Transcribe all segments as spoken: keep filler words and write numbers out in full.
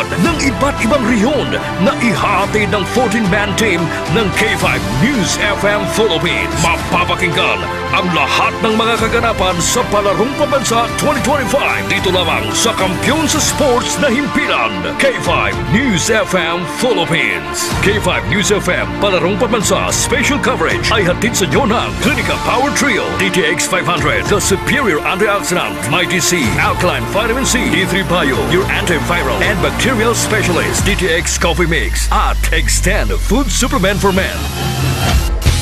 ng iba't ibang rehiyon na ihahatid ng fourteen-man team ng K five News F M Philippines. Mapapakinggan ang lahat ng mga kaganapan sa Palarong Pambansa twenty twenty-five dito lamang sa kampiyon sa sports na himpilan, K five News F M Philippines. K five News F M, Palarong Pambansa Special Coverage ay hatid sa inyo ng Clinica Power Trio, D T X five hundred, The Superior Antioxidant, Mighty C, Alkaline Vitamin C, D three Bio, your antiviral and bacterial specialist, D T X Coffee Mix, at Extend Food Supplement for Men.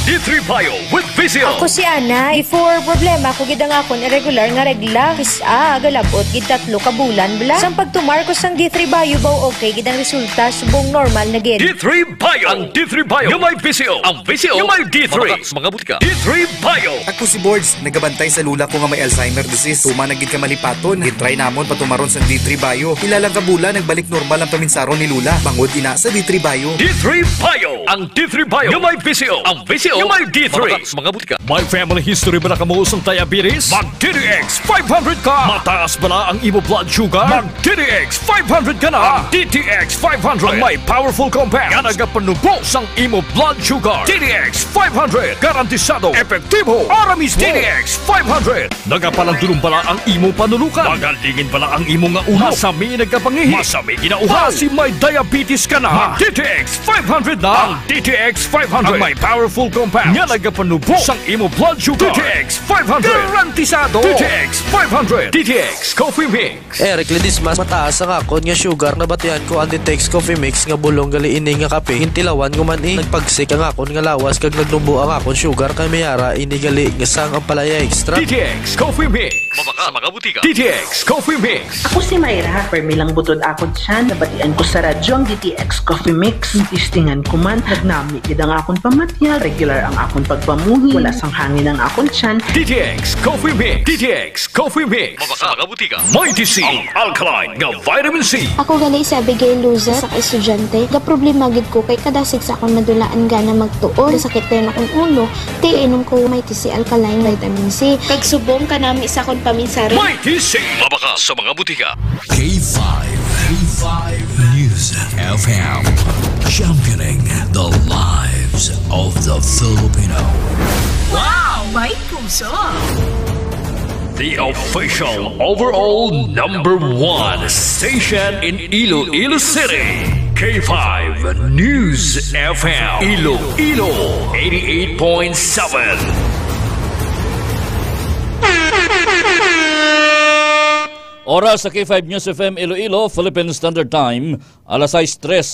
D three Bio with V C O. Ako si Ana. Before, problema ko gid ang akon irregular nga regla. Kis-a, galabot gid tatlo ka bulan bala. Sang pagtumar ko sang D three Bio, baw okay gid ang resulta, subong normal na gid. D three Bio. Ang D three Bio nga may V C O. Ang V C O nga may D three. Mabaka sa mga butika. D three Bio. Ako si Bords, nagabantay sa lula ko nga may Alzheimer disease. Tuman na gid ka malipaton. Gitry namon patumaron sang D three Bio. Pila lang ka bulan, nagbalik normal ang paminsaron ni Lula. Bangod ina sa D three Bio. D three Bio. Ang D three Bio nga may V C O. Ang V C O nga may D three. Mabaka sa mga butika. May family history ba na kamo sang diabetes? Mag D T X five hundred ka. Mataas bala ang imo blood sugar? Mag D T X five hundred ka na. Ang D T X five hundred ang may powerful compound nga nagapanubo sang imo blood sugar. D T X five hundred, garantisado, epektibo, aram mismo. D T X five hundred. Nagapalandulong bala ang imo panulukan? Magalingin bala ang imo nga ulo? Masami nagkapangihi? Masami ginauhaw? Basi may diabetes ka na? Mag D T X five hundred na. Ang D T X five hundred ang may powerful compound nga nagapanubo sang imo blood sugar. D T X five hundred. Garantisado. D T X five hundred. D T X Coffee Mix. Eric Ledesma, mataas ang akon nga sugar. Nabatian ko ang D T X Coffee Mix nga bulong gali ini nga kape. Gintilawan ko man, eh. Nagpagsik ang akon nga lawas kag nagnubo ang akon sugar, kay may ara ini gali nga sang ampalaya extract. D T X Coffee Mix. Mabaka sa mga butika. D T X Coffee Mix. Ako si Myra, permi lang butod akon tiyan. Nabatian ko sa radyo ang D T X Coffee Mix. Testingan ko man, nagnami gid ang akon pamatiag. Regular ang akon pagpamuhi. Wala sang hangin ang akon tiyan. D T X Coffee Mix. D T X Coffee Mix. Mabaka sa mga butika. Mighty C, ang alkaline nga vitamin C. Ako gali si Abigail Luzet, sa ka-estudyante. Gaproblema gid ko kay kadasig sa akon madulaan gana magtuon. Sakit dayon akon ulo, ti inom ko Mighty C alkaline vitamin C. Kag subong kanami sa akon paminsaron. Mighty C. Mabaka sa mga butika. K five, K five News F M, championing the lives of the Filipino. Wow! May puso! The official overall number one station in Iloilo City, K five News F M, Iloilo, eighty-eight point seven. Oras sa K five News F M Iloilo, Philippine Standard Time, alas sais tres.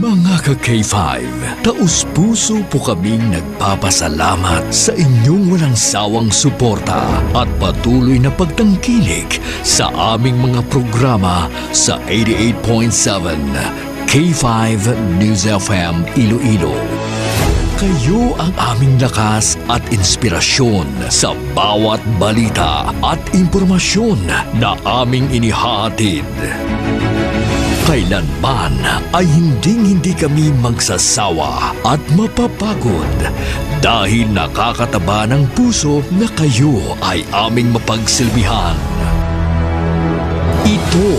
Mga ka-K five, taos-puso po kaming nagpapasalamat sa inyong walang sawang suporta at patuloy na pagtangkilik sa aming mga programa sa eighty-eight point seven K five News F M Iloilo. Kayo ang aming lakas at inspirasyon sa bawat balita at impormasyon na aming inihahatid. Kailanman ay hinding-hindi kami magsasawa at mapapagod dahil nakakataba ng puso na kayo ay aming mapagsilbihan. Ito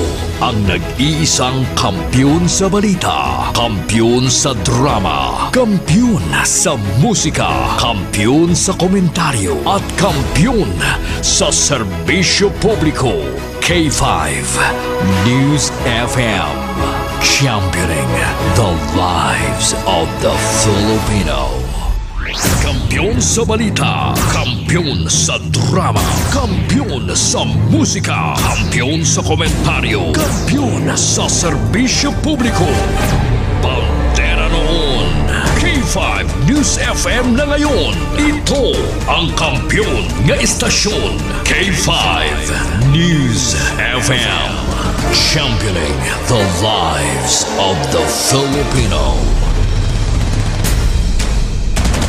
ang nag-iisang kampiyon sa balita, kampiyon sa drama, kampiyon sa musika, kampiyon sa komentaryo, at kampiyon sa serbisyo publiko. K five News F M, championing the lives of the Filipino. Kampiyon sa balita, kampiyon sa drama, kampiyon sa musika, kampiyon sa komentaryo, kampiyon sa serbisyo publiko. Bandera noon, K five News F M na ngayon. Ito ang kampiyon nga estasyon, K five News F M. Championing the lives of the Filipino.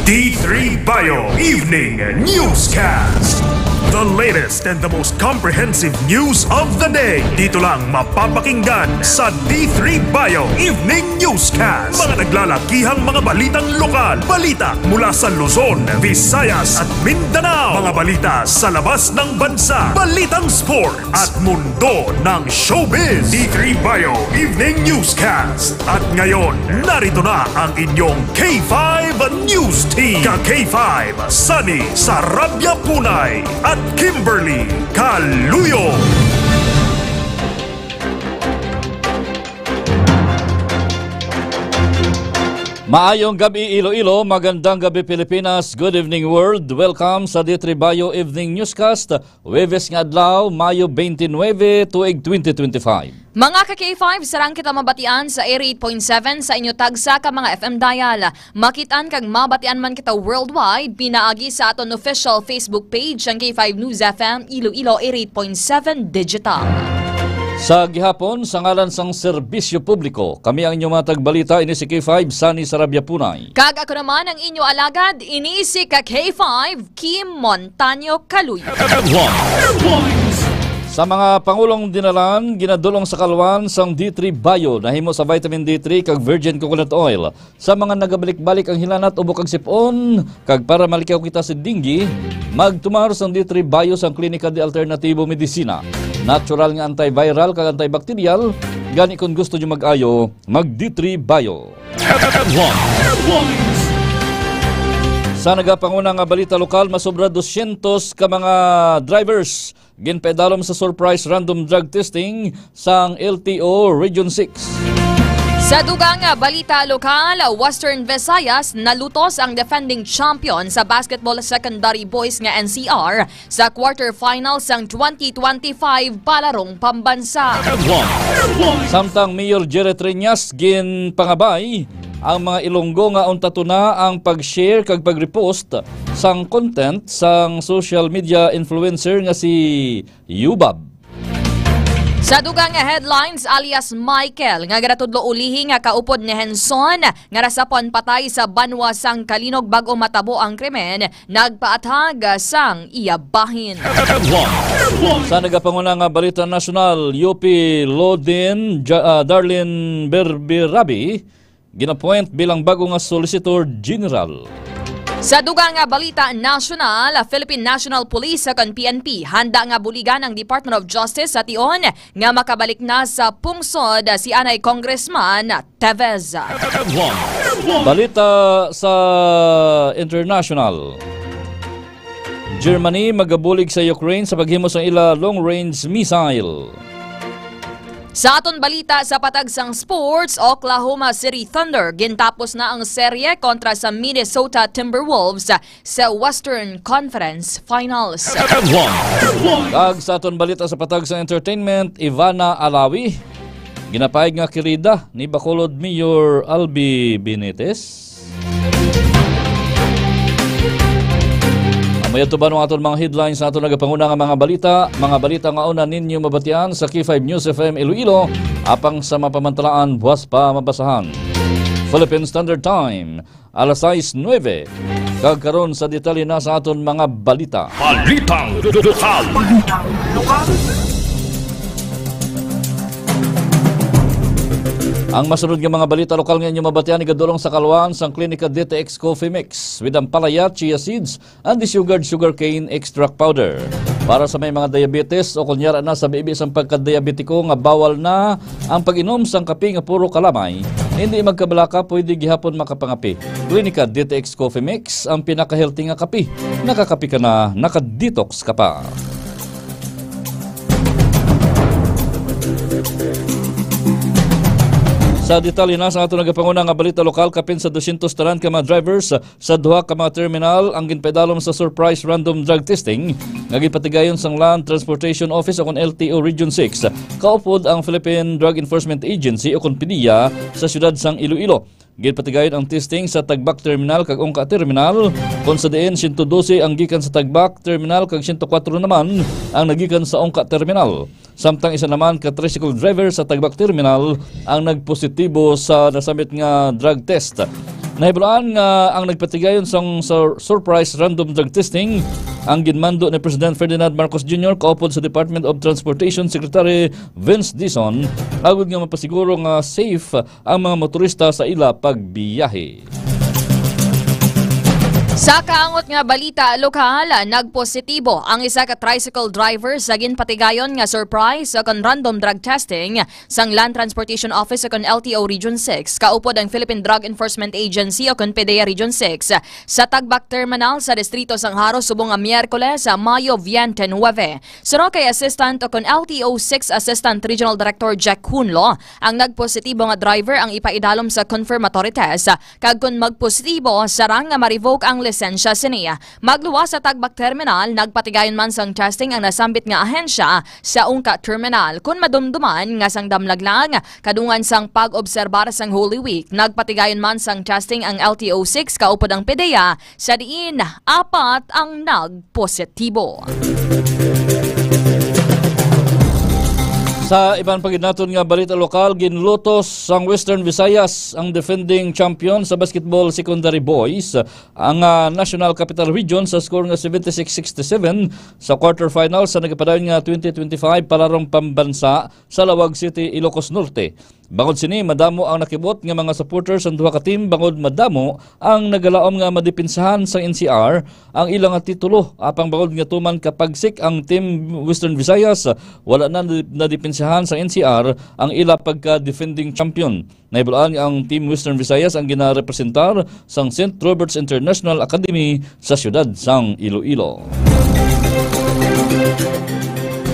D three Bio Evening Newscast. The latest and the most comprehensive news of the day. Dito lang mapapakinggan sa D three Bio Evening Newscast. Mga naglalakihang mga balitang lokal. Balita mula sa Luzon, Visayas at Mindanao. Mga balita sa labas ng bansa. Balitang sport at mundo ng showbiz. D three Bio Evening Newscast. At ngayon, narito na ang inyong K five News Team. Ka K five, Sunny Sarabia Punay at Kimberly Caluyo. Maayong gabi, Iloilo. Magandang gabi, Pilipinas. Good evening, world. Welcome sa D three Bio Evening Newscast. Huwebes nga adlaw, Mayo twenty-nine, tuig twenty twenty-five. Mga ka K five, sarang kita mabatian sa eighty-eight point seven sa inyo tagsa ka mga F M dial. Makitaan kag mabatian man kita worldwide, pinaagi sa aton official Facebook page, ang K five News F M Iloilo eighty-eight point seven Digital. Sa gihapon, sa ngalan sang serbisyo publiko, kami ang inyong mga tagbalita, ini si K five, Sunny Sarabia Punay. Kag ako naman ang inyo alagad, ini si ka K five, Kim Montaño Caluyo. Sa mga pangulong dinalan, ginadulong sa kalwan sang D three Bio, nahimo sa vitamin D three kag virgin coconut oil. Sa mga nagabalik-balik ang hilanat, ubo kag sipon, kag para malikaw kita sa dengue, magtumar sang D three Bio sang Klinika de Alternatibo Medicina. Natural nga antiviral kag antibacterial, gani kon gusto nyo mag-ayo, mag D three Bio. Headlines. Sa nagapanguna nga balita lokal, masobra dosyentos ka mga drivers ginpaidalom sa surprise random drug testing sang L T O Region six. Sa dugang nga balita lokal, Western Visayas, nalutos ang defending champion sa basketball secondary boys nga N C R sa quarterfinals sang twenty twenty-five Palarong Pambansa. Samtang Mayor Jerry Triñas ginpangabay ang mga Ilonggo nga untaton na ang pag-share kag pag-repost sang content sang social media influencer nga si Yubab. Sa dugang nga headlines, alias Michael, nga ginatudlo ulihi nga kaupod ni Henson, nga nasapwan patay sa banwa sang Calinog bag-o matabo ang krimen, nagpaathag sang iya bahin. Sa nagapanguna nga balita nasyonal, U P Lodin Ja-, ah, Darlene Berberabi, gin-appoint bilang bago nga Solicitor General. Sa dugang nga balita nasyonal, Philippine National Police, kon P N P, handa nga buligan ang Department of Justice sa tion nga makabalik na sa pungsod si anay Congressman Teves. Balita sa international. Germany magabulig sa Ukraine sa paghimo sang ila long-range missile. Sa aton balita sa patag sang sports, Oklahoma City Thunder gintapos na ang serye kontra sa Minnesota Timberwolves sa Western Conference Finals. Kag sa aton balita sa patag sang entertainment, Ivana Alawi, ginapahayag nga kirida ni Bacolod Mayor Albi Benitez. Amo yadto ba ang aton mga headlines sa aton nagapanguna nga mga balita, mga balita nga una ninyo mabatian sa K five News F M Iloilo, apang sa mapamantalaan, buwas pa mabasahan. Philippine Standard Time, alas sais nuebe. Kag karon sa detalye na sa aton mga balita. Balitang lokal. Ang masunod nga mga balita lokal nga inyo mabatian igadulong sa kalwan sang Klinika D T X Coffee Mix with ampalaya, chia seeds, and the sugared sugarcane extract powder. Para sa may mga diabetes o kunyara na sa bibi sang pagkadiabetiko nga bawal na ang pag-inom sang kape nga puro kalamay, hindi magkabalaka, pwede gihapon makapangape. Klinika D T X Coffee Mix, ang pinaka-healthy nga kape. Nakakape ka na, naka-detox ka pa. Sa detalye na sa aton nagapanguna nga balita lokal, kapin sa dosyentos tanan ka mga drivers sa duha ka mga terminal ang ginpaidalom sa surprise random drug testing nga ginpatigayon sang Land Transportation Office o kon L T O Region six. Kaupod ang Philippine Drug Enforcement Agency o kon PDEA sa siyudad sang Iloilo. Ginpatigayon ang testing sa Tagbak Terminal kag Ungka Terminal, kon sa diin siyento dose ang gikan sa Tagbak Terminal kag siyento kuwatro naman ang nagikan sa Ungka Terminal. Samtang isa naman ka tricycle driver sa Tagbak Terminal ang nagpositibo sa nasamit nga drug test. Nahibaluan nga ang nagpatigayon sang sur-, surprise random drug testing ang ginmando ni President Ferdinand Marcos Junior kaupod sa Department of Transportation Secretary Vince Dizon, agod nga mapasiguro nga safe ang mga motorista sa ila pagbiyahe. Sa kaangot nga balita lokal, nagpositibo ang isa ka tricycle driver sa ginpatigayon nga surprise o kon random drug testing sang Land Transportation Office o kon L T O Region six, kaupod ang Philippine Drug Enforcement Agency o kon PDEA Region six, sa Tagbak Terminal sa Distrito sang Jaro subong nga Miyerkules, Mayo twenty-nine. Suno kay Assistant o kon L T O six Assistant Regional Director Jack Hunlo, ang nagpositibo nga driver ang ipaidalom sa confirmatory test, kag kon magpositibo, sarang nga ma-revoke ang lisensya sini. Magluwas sa Tagbak Terminal, nagpatigayon man sang testing ang nasambit nga ahensya sa Ungka Terminal. Kon madumduman nga sang damlag lang, kadungan sang pag-obserbar sang Holy Week, nagpatigayon man sang testing ang L T O six kaupod ang PDEA, sa diin apat ang nagpositibo. Sa iban pa gid naton nga balita lokal, ginlutos sang Western Visayas ang defending champion sa basketball secondary boys, ang, ah, National Capital Region sa score nga seventy-six sixty-seven sa quarterfinals sa nagapadayon nga twenty twenty-five Palarong Pambansa sa Laoag City, Ilocos Norte. Bangod sini, madamo ang nakibot nga mga supporters sang duha ka team, bangod madamo ang nagalaom nga madipinsahan sang N C R ang ila nga titulo. Apang bangod nga tuman kapagsik ang Team Western Visayas, wala na nadipinsahan sang N C R ang ila pagka-defending champion. Nahibaluan nga ang Team Western Visayas ang ginarepresentar sang Saint Robert's International Academy sa siyudad sang Iloilo.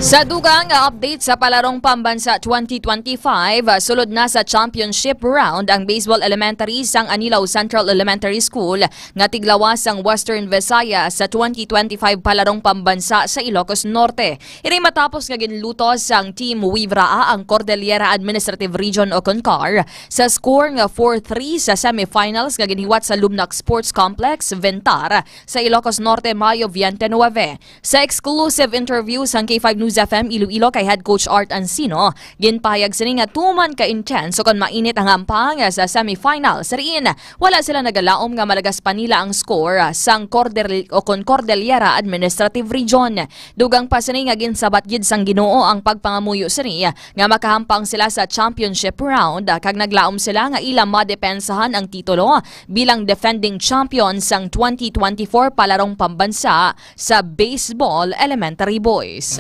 Sa dugang nga update sa Palarong Pambansa twenty twenty-five, sulod na sa championship round ang baseball elementary sang Anilao Central Elementary School nga tiglawas sang Western Visayas sa twenty twenty-five Palarong Pambansa sa Ilocos Norte. Ini matapos nga ginlutos sang Team Wave Raa ang Cordillera Administrative Region o kon CAR sa score nga four three sa semifinals nga ginhiwat sa Lumnak Sports Complex, Ventar, sa Ilocos Norte, Mayo twenty-nine. Sa exclusive interview sang K five News F M Iloilo kay Head Coach Art Encino, ginpahayag sini nga tuman ka intense o kon mainit ang hampang sa semifinals. Sa diin, wala sila nagalaom nga malagas pa nila ang score sang Cordel-, o kon Cordillera Administrative Region. Dugang pa sini nga ginsabat gid sang Ginoo ang pagpangamuyo sini nga makahampang sila sa championship round, kag naglaom sila nga ila madepensahan ang titulo bilang defending champion sang twenty twenty-four Palarong Pambansa sa Baseball Elementary Boys.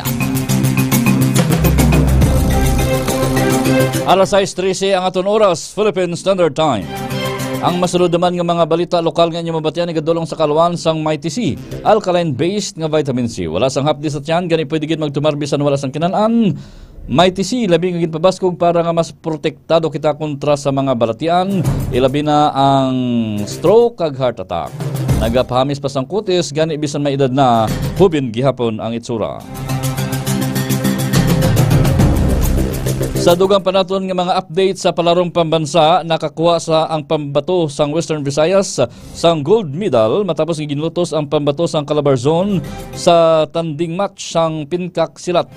Alas sais trese ang aton oras, Philippine Standard Time. Ang masulod naman nga mga balita lokal nga inyo mabatian igadulong sa kaluan sang Mighty C, alkaline-based nga vitamin C. Wala sang hapdi sa tiyan, gani pwede gid magtumar bisan wala sang kinan-an. Mighty C, labi nga ginpabaskog para nga mas protektado kita kontra sa mga balatian, ilabi na ang stroke kag heart attack. Nagapahamis pa sang kutis, gani bisan may edad na, hubin gihapon ang itsura. Sa dugang pa naton nga mga update sa Palarong Pambansa, nakakuha sa ang pambato sang Western Visayas sang gold medal matapos nga ginlutos ang pambato sang Calabarzon sa tanding match sang Pinkak Silat.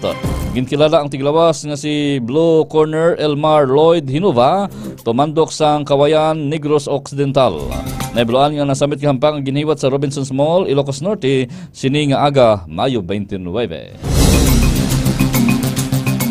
Ginkilala ang tiglawas nga si Blue Corner Elmar Lloyd Hinova, tumandok sang Kawayan, Negros Occidental. Nahibaluan nga nasambit nga hampang ang ginhiwat sa Robinsons Mall, Ilocos Norte, sini nga aga, Mayo twenty-nine.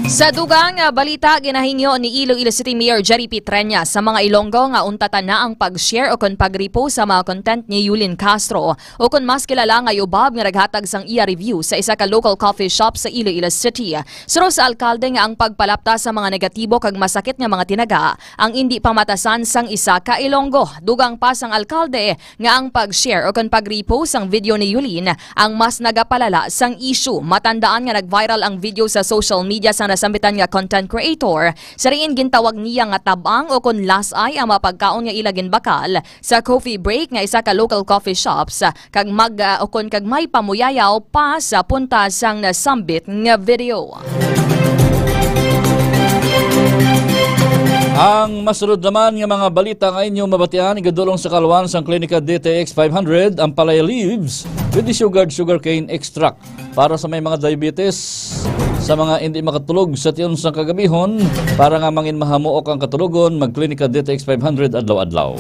Sa dugang nga balita, ginahingyo ni Iloilo City Mayor Jerry P. Treñas sa mga Ilonggo nga untatan na ang pag-share o kon pag-repost sa mga content ni Yulin Castro, o kon mas kilala nga Yubab, nga naghatag sang iya review sa isa ka local coffee shop sa Iloilo City. Suno sa alkalde nga ang pagpalapta sa mga negatibo kag masakit nga mga tinaga ang indi pamatasan sang isa ka Ilonggo. Dugang pa sang alkalde nga ang pag-share o kon pag-repost sang video ni Yulin ang mas nagapalala sang issue. Matandaan nga nag-viral ang video sa social media sang nasambitan nga content creator. Sa diin gintawag niya nga tab-ang o kon lasay ang mga pagkaon nga ila ginbakal sa coffee break nga isa ka local coffee shops, kag mag, ah, o kon kag may pamuyayaw pa sa punta sang nasambit nga video. Ang masulod naman nga mga balita nga inyo mabatian, igadulong sa kaluan sang Klinika D T X five hundred, ang palaya leaves with the sugared sugarcane extract para sa may mga diabetes, sa mga indi makatulog sa tion sang kagabihon, para nga mangin mahamuok ang katulogon, mag-Klinika D T X five hundred adlaw-adlaw.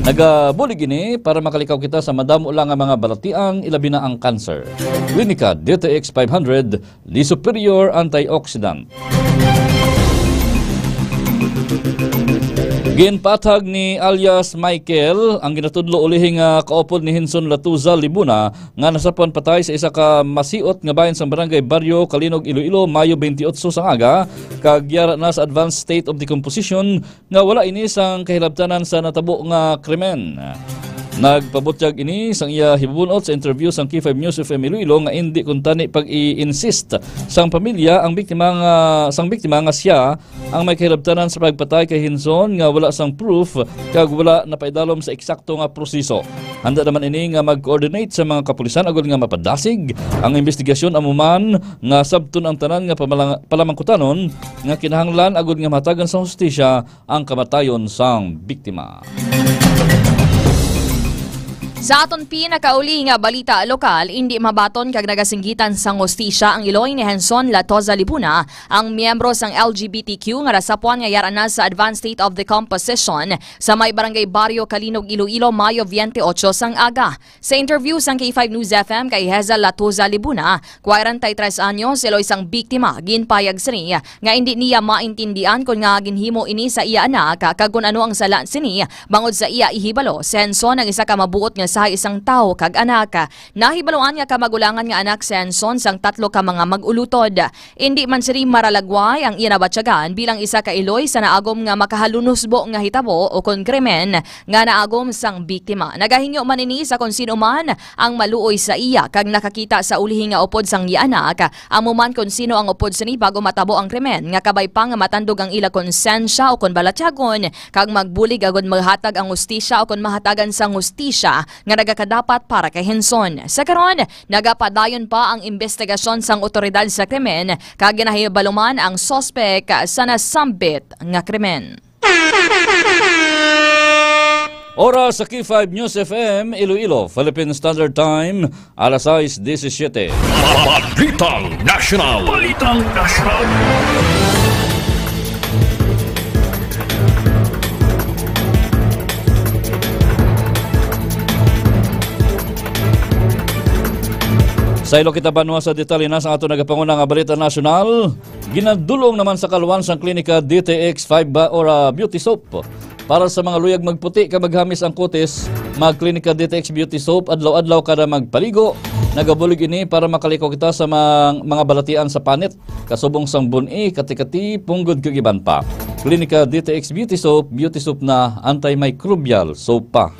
Nagabulig ini para makalikaw kita sa madamo lang nga mga balatian, ilabi na ang cancer. Klinika D T X five hundred, The Superior Antioxidant. Ginpaathag ni alias Michael ang ginatudlo ulihi nga kaupod ni Henson Latuza Libuna nga nasapuan patay sa isa ka masiot nga bahin sang barangay Barrio Calinog, Iloilo, Mayo twenty-eight sang aga, kag yara na sa advanced state of decomposition nga wala ini sang kahilabtanan sa natabo nga krimen. Nagpabutyag ini sang iya hibubun-ot sa interview sang K five News F M Iloilo nga indi kuntani pag-i-insist sang pamilya ang biktima nga, sang biktima nga sia ang may kahilabtanan sa pagpatay kay Henson nga wala sang proof kag wala napaidalom sa eksakto nga proseso. Handa naman ini nga mag-coordinate sa mga kapulisan agod nga mapadasig ang investigasyon, amo man nga sabton ang tanan nga pamalang-, palamangkutanon nga kinahanglan agod nga mahatagan sa hustisya ang kamatayon sang biktima. Sa aton pinakauli nga balita lokal, indi mabaton kag nagasinggitan sang hustisya ang iloy ni Henson Latoza Libuna, ang miyembro sang L G B T Q nga nasapuan nga yara na sa advanced state of decomposition sa may barangay Barrio Calinog, Iloilo, Mayo twenty-eight sang aga. Sa interview sang K five News F M kay Hazel Latoza Libuna, kwarenta y tres anyos, iloy sang biktima, ginpayag sini nga indi niya maintindihan kon ngaa ginhimo ini sa iya anak kag kon ano ang sala sini bangod sa iya ihibalo si Henson ang isa ka mabuot nga sahi sang tawo kag anak. Nahibaluan nga kamagulangan nga anak si Henson sang tatlo ka mga mag-ulutod. Indi man sini maralagway ang iya nabatyagan bilang isa ka iloy sa naagom nga makahalunusbo nga hitabo o kon krimen nga naagom sang biktima. Nagahingyo man ini sa kon sino man ang maluoy sa iya kag nakakita sa ulihi nga upod sang iya anak, amo man kon sino ang upod sini bago matabo ang krimen, nga kabay pa nga matandog ang ila konsensya o kon balatyagon, kag magbulig agud maghatag ang hustisya o kon mahatagan sang hustisya nga nagakadapat para kay Henson. Sa karon, nagapadayon pa ang imbestigasyon sang otoridad sa krimen, kag ginahibaluman ang suspek sa nasambit nga krimen. Oras sa K five News F M Iloilo, Philippine Standard Time, alas sais disisiete. Balitang Nasyonal. Balitang Nasyonal. Saylo kita banwa sa detalye na sa ato nagapanguna nga balita nasyonal. Ginadul-ong naman sa kaluan sang Klinika D T X five ba or, ah, Beauty Soap. Para sa mga luyag magputi kag maghamis ang kutis, mag Klinika D T X Beauty Soap adlaw-adlaw kada magpaligo. Nagabulig ini para makalikaw kita sa mga, mga balatian sa panit, kasubong sang bun-i, kati-kati, punggod kag iban pa. Klinika D T X Beauty Soap, beauty soap na, antimicrobial soap pa.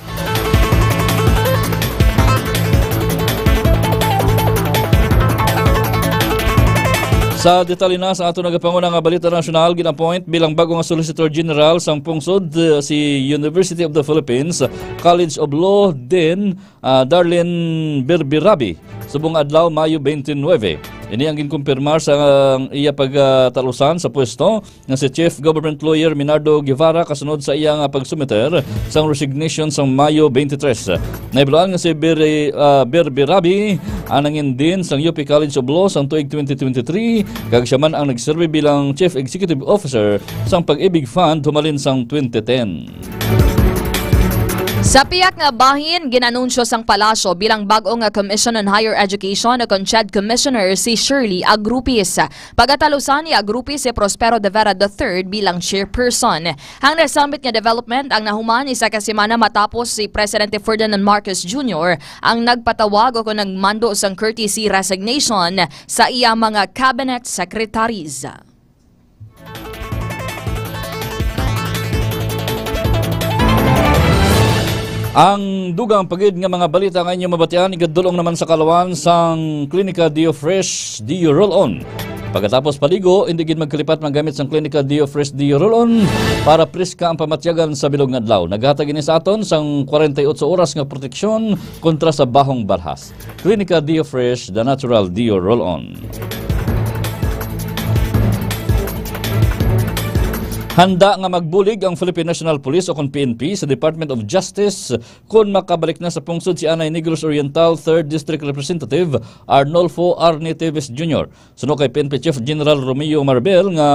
Sa detalye na sa ato nagapanguna nga balita nasyonal, gin-appoint bilang bago nga Solicitor General sang pungsod, eh, si University of the Philippines College of Law Dean, ah, Darlene Berberabi, subong adlaw, Mayo twenty-nine. Ini ang ginkumpirmar sa, ah, iya pagtalusan sa pwesto nga si Chief Government Lawyer Minardo Guevara kasunod sa iya nga pagsumiter sang resignation sang Mayo twenty-three. Nahibaluan nga si Beri-, ah, Berberabi ang nangin Dean sang U P College of Law sang tuig twenty twenty-three, kag siya man ang nagserbi bilang Chief Executive Officer sang Pag-ibig Fund humalin sang twenty ten. Sa pihak nga bahin, ginanunsyo sang palasyo bilang bag-o nga Commission on Higher Education o kon CHED Commissioner si Shirley Agrupis. Pagatalusan ni Agrupis si Prospero de Vera the third bilang chairperson. Ang nasambit nga development ang nahuman isa ka semana matapos si Presidente Ferdinand Marcos Junior ang nagpatawag o kon nagmando sang courtesy resignation sa iya mga cabinet secretaries. Ang dugang pa gid nga mga balita nga inyo mabatian, igadulong naman sa kaluan sang Klinika Dio Fresh Dio Roll-On. Pagkatapos paligo, hindi gid magkalipat magamit sang Klinika Dio Fresh Dio Roll-On para preska ang pamatyagan sa bilog nga adlaw. Naghatag ini sa aton sang forty-eight oras nga proteksyon kontra sa bahong balhas. Klinika Dio Fresh, the natural Dio Roll-On. Handa nga magbulig ang Philippine National Police o kon P N P sa Department of Justice kon makabalik na sa pungsod si anay Negros Oriental Third District Representative Arnulfo Arnie Teves Junior. Suno kay P N P Chief General Romeo Marbel nga,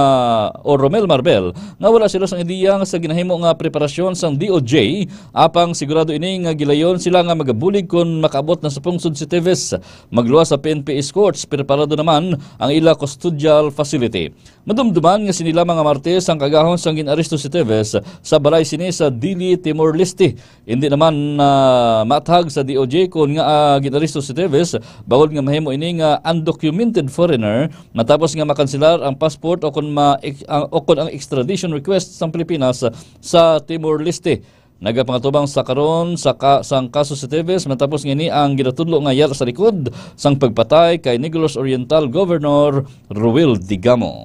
o Romel Marbel, nga wala sila sang ideya nga sa ginahimo nga preparasyon sang D O J, apang sigurado ini nga gilayon sila nga magabulig kon makaabot na sa pungsod si Teves. Magluwas sa P N P escorts, preparado naman ang ila custodial facility. Madumduman nga sini lamang nga Martes ang kaagahon sang gin-aresto si Teves sa balay sini sa Dili, Timor-Leste. Indi naman, ah, maathag sa D O J kon ngaa, ah, gin-aresto si Teves, bangod nga mahimo ini nga undocumented foreigner matapos nga makanselar ang passport o kon ma-, ek-, ang, o kon ang extradition request sang Pilipinas sa Timor-Leste. Nagapangatubang sa karon sa ka-, sang kaso si Teves matapos nga ini ang ginatudlo nga yara sa likod sang pagpatay kay Negros Oriental Governor Ruel Digamo.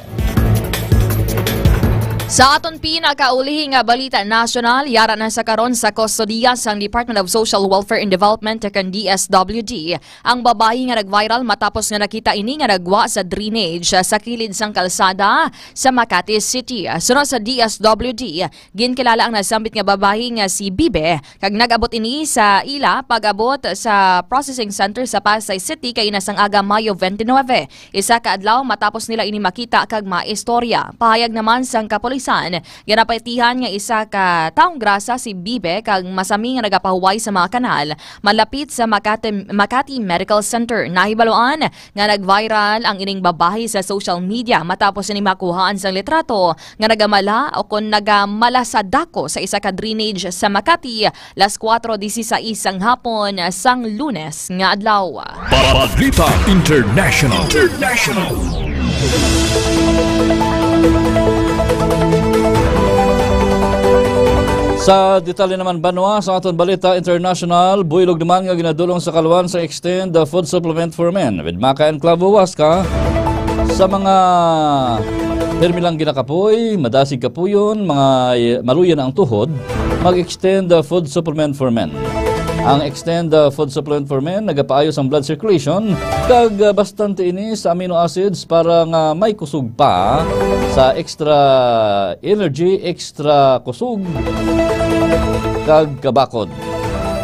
Sa aton pinakaulihi nga balita nasyonal, yara na sa karon sa kustodiya sang Department of Social Welfare and Development, kag D S W D, ang babayi nga nag-viral matapos nga nakita ini nga naggwa sa drainage sa kilid sang kalsada sa Makati City. Suno sa D S W D, ginkilala ang nasambit nga babayi nga si Bibe, kag nag-abot ini sa ila pag-abot sa processing center sa Pasay City kaina sang aga, Mayo twenty-nine, isa ka adlaw matapos nila ini makita kag maistorya. Pahayag naman sang kapulisan, ginapatihan nga isa ka taong grasa si Bibe kag masami nga nagapahuway sa mga kanal malapit sa Makati, Makati Medical Center. Nahibaluan nga nag-viral ang ining babayi sa social media matapos ini makuhaan sang litrato nga nagamala o kon nagamala sa dako sa isa ka drainage sa Makati, las kuwatro disisais sang hapon sang Lunes nga adlaw. Balita International. International. Sa detalye naman, banwa, sa aton balita international, buylog naman nga ginadulong sa kaluan sa Extend the Food Supplement for Men with Maka and Clavo Huasca. Sa mga pirmi lang ginakapoy, madasig kapuyon, mga maluya na ang tuhod, mag-Extend the Food Supplement for Men. Ang Extend the Food Supplement for Men nagapaayo sang blood circulation kag, ah, bastante ini sa amino acids para nga may kusog pa sa extra energy, extra kusog kag kabakod.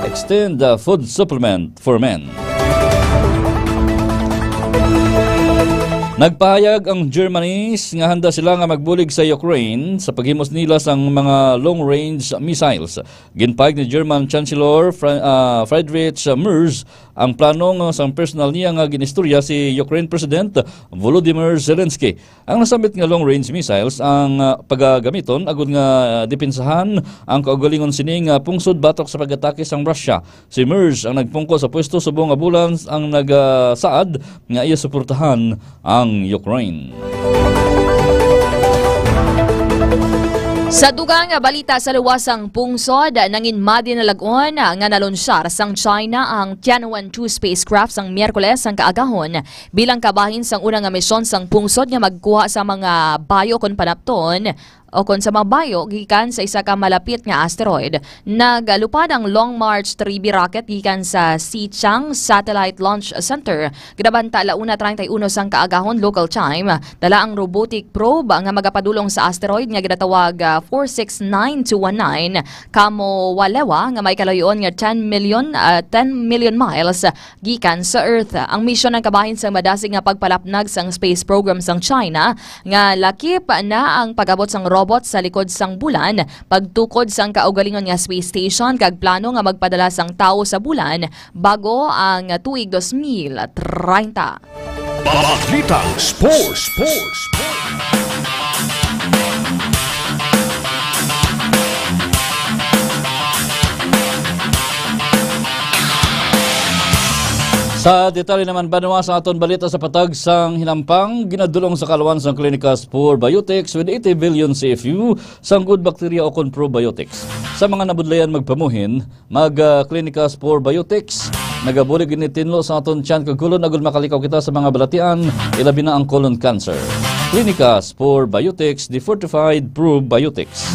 Extend the Food Supplement for Men. Nagpahayag ang Germany nga handa sila nga magbulig sa Ukraine sa paghimos nila sang mga long-range missiles. Ginpahayag ni German Chancellor Fra-, ah, Friedrich Merz ang plano nga sang personal niya nga ginistorya si Ukraine President Volodymyr Zelensky. Ang nasambit nga long-range missiles ang, ah, pagagamiton agud nga depensahan ang kaugalingon sini nga pungsod batok sa pag-atake sang Russia. Si Merz ang nagpungko sa pwesto subong nga bulan ang nagasaad nga iya suportahan ang Ukraine. Sa dugang nga balita, sa luwas sang pungsod, nanginmadi na lag-on nga nalunsyar sang China ang Tianwen two spacecraft sang Miyerkules sang kaagahon bilang kabahin sang una nga misyon sang pungsod nga magkuha sa mga bayo kon panapton o kon sa mga bayo gikan sa isa ka malapit nga asteroid. Naglupad ang Long March three B rocket gikan sa Xichang Satellite Launch Center. Ginabanta la una treinta y uno sang kaagahon local time. Dala ang robotic probe nga magapadulong sa asteroid nga ginatawag, ah, four six nine two one nine Kamowalewa nga may kalayo-an nga ten million, ah, ten million miles gikan sa Earth. Ang misyon ang kabahin sang madasig nga pagpalapnag sang space program sang China nga lakip na ang pag-abot sang robot sa likod sang bulan, pagtukod sang kaugalingon nga space station kag plano nga magpadala sang tawo sa bulan bago ang tuig dos mil treinta. Balitang Sports. Sports. Sa detalye naman, banwa, sa aton balita sa patag sang hinampang, ginadulong sa kaluan sang Clinicas Probiotics with eighty billion C F U sang good bacteria o kon probiotics. Sa mga nabudlayan magpamuhin, mag, ah, Clinicas Probiotics. Nagabulig ini tinlo sa aton tiyan kag kulon agud makalikaw kita sa mga balatian, ilabi na ang colon cancer. Clinicas Probiotics, the fortified probiotics.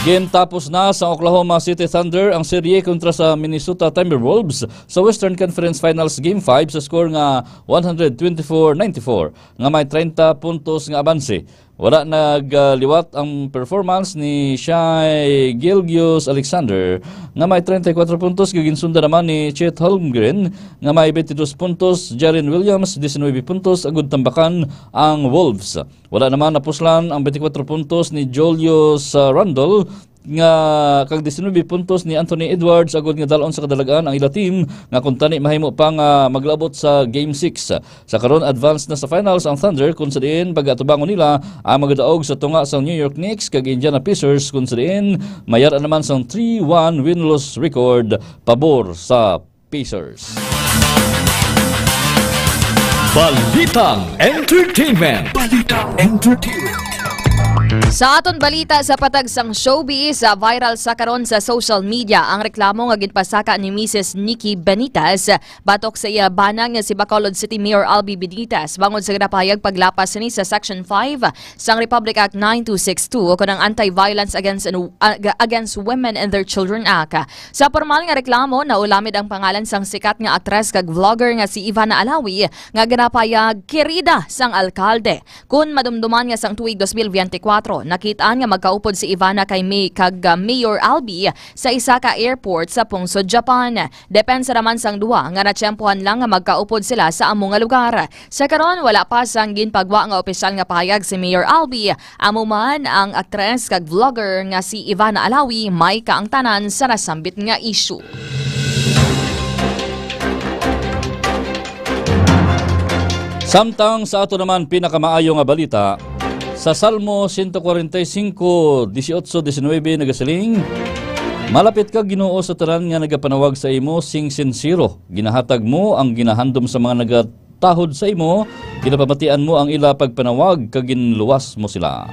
Gintapos na sa Oklahoma City Thunder ang serye kontra sa Minnesota Timberwolves sa Western Conference Finals Game five sa score nga one hundred twenty-four ninety-four, nga may treinta puntos nga abanse. Wala nagliwat ang performance ni Shai Gilgeous-Alexander, nga may treinta y cuatro puntos, nga ginsundan naman ni Chet Holmgren, nga may twenty-two puntos, Jalen Williams, diecinuebe puntos, agud tambakan ang Wolves. Wala naman napuslan ang twenty-four puntos ni Julius, ah, Randle nga kag diecinuebe puntos ni Anthony Edwards, agud nga dal-on sa kadalagan ang ila team nga kuntani mahimo pa nga maglabot sa Game six. Sa karon, advance na sa finals ang Thunder, kung sa diin pagatubangon nila ang magadaog sa tunga sang New York Knicks kag Indiana Pacers, kung sa diin mayara naman sang three one win-loss record pabor sa Pacers. Balitang Entertainment. Balitang Entertainment. Sa aton balita sa patag sang showbiz, ah, viral sa karon sa social media ang reklamo nga ginpasaka ni Misis Nikki Benitez batok sa iya bana nga si Bacolod City Mayor Albi Benitez bangod sa ginapahayag paglapas sini sa Section five sang Republic Act nine two six two o kanang Anti-Violence Against, uh, Against Women and Their Children Act. Sa pormal nga reklamo, naulamid ang pangalan sang sikat nga aktres kag vlogger nga si Ivana Alawi, nga ginapahayag kirida sang alkalde. Kun madumduman nga sang tuig dos mil biyente kwatro, nakit-an nga magkaupod si Ivana kay May kag, ah, Mayor Albi sa isa ka airport sa pungsod Japan. Depensa naman sang duha nga natiyempohan lang nga magkaupod sila sa amo nga lugar. Sa karon, wala pa sang ginpagwa nga opisyal nga pahayag si Mayor Albi. Amo man, ang aktres kag vlogger nga si Ivana Alawi may kaangtanan sa nasambit nga issue. Samtang sa ato naman pinakamaayo nga balita, sa Salmo sento kwarenta y singko, dieciocho, diecinuebe nagasiling, "Malapit ka, Ginoo, sa tanan nga nagapanawag sa imo sing sinsero. Ginahatag mo ang ginahandom sa mga nagatahod sa imo, ginapamatian mo ang ila pagpanawag, kag ginluwas mo sila."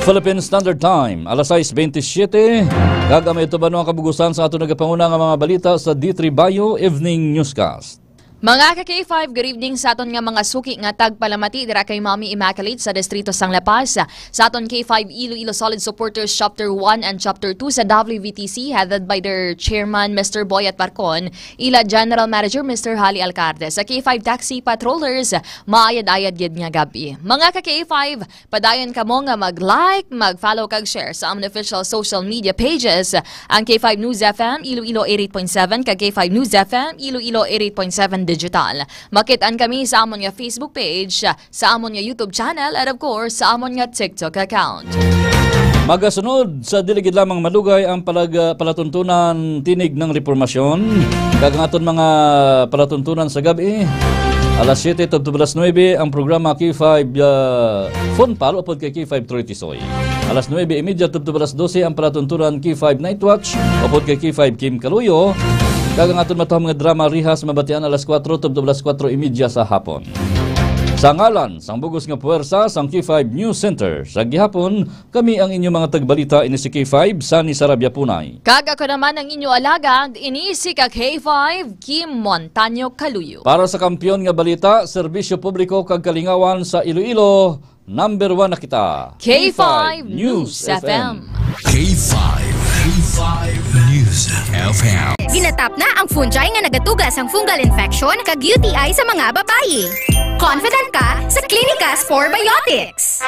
Philippine Standard Time, alas sais bentisiete, kag amo ito ba no ang kabugusan sa aton nagapanguna nga mga balita sa D three Bayo Evening Newscast. Mga ka K five, good evening sa aton nga mga suki nga tagpalamati dira kay Mami Immaculate sa distrito sang La Paz, sa aton K five Iloilo Solid Supporters Chapter one and Chapter two sa W V T C, headed by their chairman, Mister Boyet Barcon, ila General Manager, Mister Hali Alcarte. Sa K five Taxi Patrollers, maayad-ayad gid nga gab-i. Mga ka K five, padayon kamo nga mag-like, mag-follow kag share sa amon official social media pages, ang K five News F M Iloilo eighty-eight point seven kag K five News F M Iloilo eighty-eight point seven Digital. Makit-an kami sa amon nga Facebook page, sa amon nga YouTube channel, and of course, sa amon nga TikTok account. Magasunod sa dili gid lamang malugay ang palag-, palatuntunan Tinig ng Repormasyon, kag ang aton mga palatuntunan sa gab-i, alas siyete tubtob alas nuebe ang programa K five, ah, Phone Pal upod kay K five Troy Tisoy. Alas nuebe y media tubtob alas dose ang palatuntunan K five Night Watch upod kay K five Kim Kaluyo, kag ang aton matuhang nga drama Rihas mabatian alas kuwatro tubtob alas kuwatro y media sa hapon. Sa ngalan sang bugos nga puwersa sang K five News Center, sa gihapon, kami ang inyo mga tagbalita, ini si K five, Sunny Sarabia Punay. Kag ako naman ang inyo alagad, ini si ka K five, Kim Montaño Kaluyo. Para sa Kampiyon nga Balita, Serbisyo Publiko kag Kalingawan sa Iloilo, number one na kita. K five News F M. K five, K five News F M. Ginatap na ang fungi nga nagatuga sang fungal infection kag U T I sa mga babayi. Confident ka sa Clinicas Probiotics.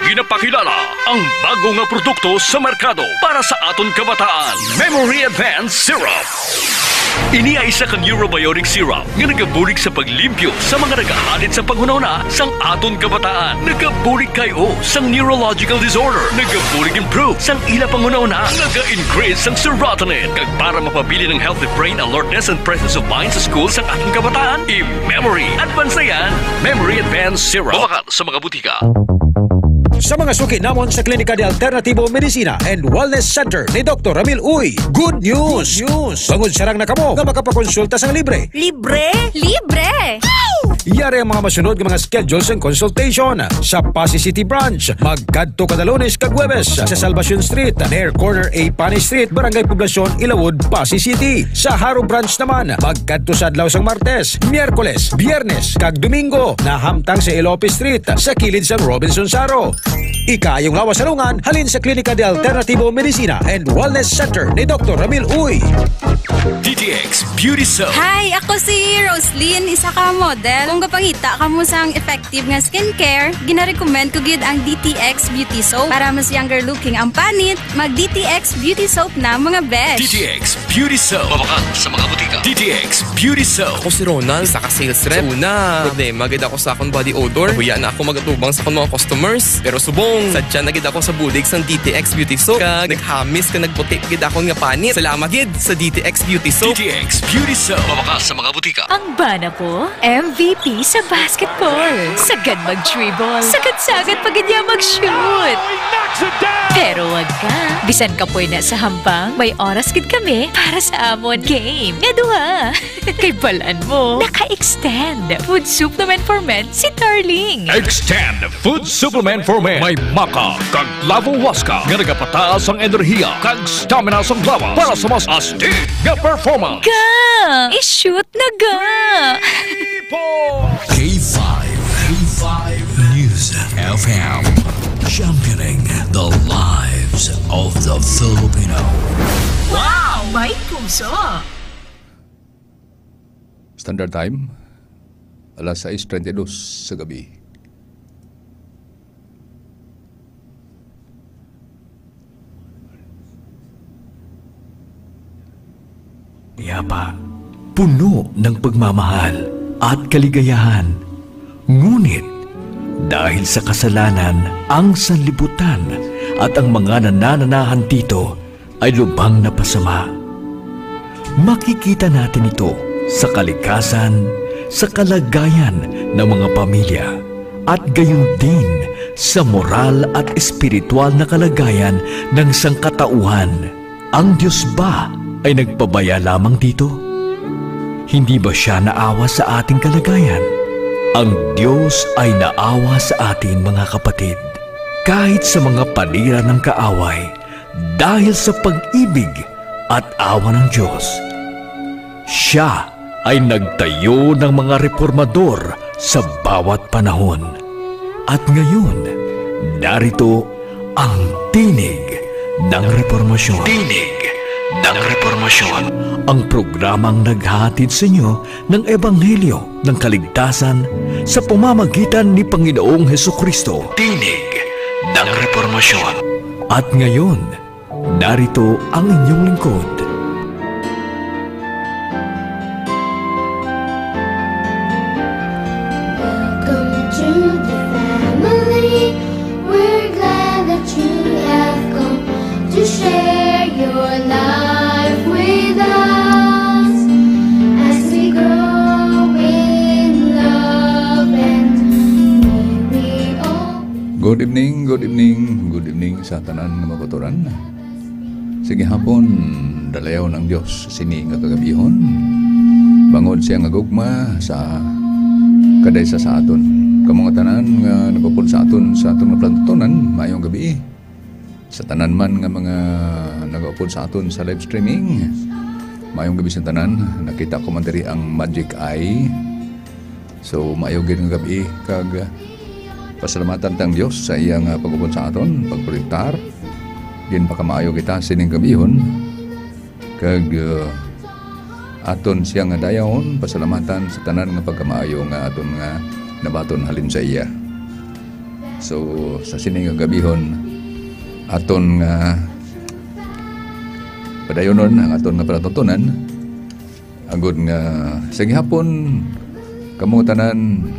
Ginapakilala ang bago nga produkto sa merkado para sa aton kabataan, Memory Advance Syrup. Ini ay isa ka neurobiotic syrup nga nagabulig sa paglimpyo sa mga nagahalin sa panghunahuna sang aton kabataan. Nagabulig kay o sang neurological disorder. Nagabulig improve sang ila panghunahuna. Naga-increase sang serotonin. Kag para mapabilin ang healthy brain alertness and presence of mind sa school sang aton kabataan, i-Memory Advance na yan. Memory Advance Syrup. Mabakal sa mga butika. Sa mga suki namon sa Klinika de Alternativo Medicina and Wellness Center ni Doktor Ramil Uy, good news! Good news! Bangod sarang na kamo nga makapakonsulta sang libre. Libre? Libre! Yari ang mga masunod nga mga schedule sang consultation. Sa Passi City Branch, magkadto kada Lunes kag Huwebes sa Salvacion Street, near corner A Panay Street, Barangay Poblacion, Ilawod, Passi City. Sa Jaro Branch naman, magkadto sa adlaw sang Martes, Miyerkules, Biyernes, kag Domingo, nahamtang sa Elope Street, sa kilid sang Robinson Jaro. Ikaayong lawas sa lungan halin sa Klinika de Alternativo Medicina and Wellness Center ni Doktor Ramil Uy. D T X Beauty Soap. Hi, ako si Roslyn, isa ka model. Kung gapangita kamo sang effective nga skincare, ginarecommend ko gid ang D T X Beauty Soap. Para mas younger looking ang panit, mag D T X Beauty Soap na, mga besh. D T X Beauty Soap. Mabakal sa mga butika. D T X Beauty Soap. Ako si Ronald, isa ka sales rep. Sa una, problema gid ako sa akong body odor. Huya na ako magatubang sa akong mga customers. Pero subong, sadya na gid ako sa bulig sang D T X Beauty Soap. Kag naghamis ka nagputi gid akon nga panit. Salamat gid sa D T X Beauty Soap. D T X Beauty Soap. Mabakal sa mga butika. Ang bana ko, M V P sa basketball. Sagad mag-dribble. Sagad-sagad pa gid niya mag-shoot. Pero wag ka. Bisan kapoy na sa hampang, may oras gid kami para sa amon game. Nga duha. Kay balan mo, naka-extend food supplement for men si Darling. Extend food supplement for men. May maca kag clavo huasca nga nagapataas ang enerhiya kag stamina sang lawas para sa mas astig nga performance. Ga! I-shoot na ga! K five, K five News F M, championing the lives of the Filipino. Wow! May puso! Standard Time, alas sais treinta y dos sa gabi. Yapa, puno ng pagmamahal at kaligayahan. Ngunit, dahil sa kasalanan, ang sanlibutan at ang mga nanananahan dito ay lubhang napasama. Makikita natin ito sa kalikasan, sa kalagayan ng mga pamilya, at gayon din sa moral at espiritual na kalagayan ng sangkatauhan. Ang Dios ba ay nagpabaya lamang dito? Hindi ba siya naawa sa ating kalagayan? Ang Dios ay naawa sa atin, mga kapatid, kahit sa mga panira ng kaaway, dahil sa pag-ibig at awa ng Dios. Siya ay nagtayo ng mga reformador sa bawat panahon. At ngayon, narito ang Tinig ng Reformasyon. Tinig ng Reformasyon. Ang programang naghahatid sa inyo ng ebanghelyo ng kaligtasan sa pamamagitan ni Panginoong Hesukristo. Tinig ng Reformasyon. At ngayon, narito ang inyong lingkod. Welcome to the family. We're glad that you have come to share your life with us as we grow in love and may we all Good evening, good evening, good evening sa tanan nga mga kautoran. Sige hapon, dalayaw ng Dios sini nga kagabihon. Bangod siya nga gugma sa kadaysa sa aton. Kamo nga tanan nga nagupod sa aton sa aton nga plantutonan, maayong gabi. Sa tanan man nga mga nagaupod sa aton sa live streaming, maayong gabi sa tanan. Nakita ko man diri ang Magic Eye. So, maayo gid nga gabi kag pasalamatan tang Dios sa iya nga pag-upod sa aton, pagprotektar. Ginpakamaayo kita sining gabihon. Kag, uh, aton siya nga dayawon, pasalamatan sa tanan nga pagkamaayo nga aton nga nabaton halin sa iya. So, sa sini nga gabihon, aton nga padayonon ang aton nga palatuntunan, agud nga sa gihapon, kamo tanan,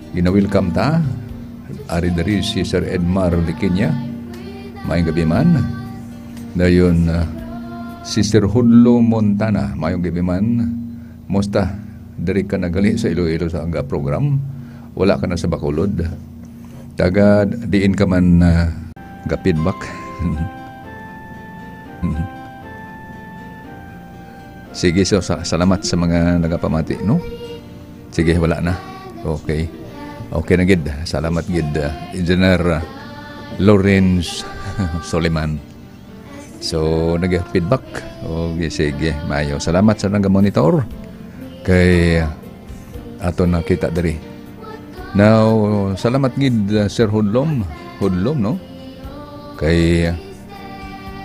gina-welcome ta. Ari diri si Sir Edmar Liquiña. Maayong gabi man. Dayon, ah, si Sir Hudlo Montana. Maayong gabi man. Musta? Diri ka na gali sa Iloilo sa aga program? Wala ka na sa Bacolod? Taga diin ka man, ah, ga-feedback? Sige, so, sa-, salamat sa mga nagapamati, no? Sige, wala na. Okay. Okay na gid. Salamat gid, uh, Engineer, uh, Lawrence Soliman. So, nag-feedback. Okay, sige. Mayo. Salamat sa nag-monitor. Kay, uh, ato nakita diri. Now, salamat gid, uh, Sir Hudlom. Hudlom, no? Kay, uh,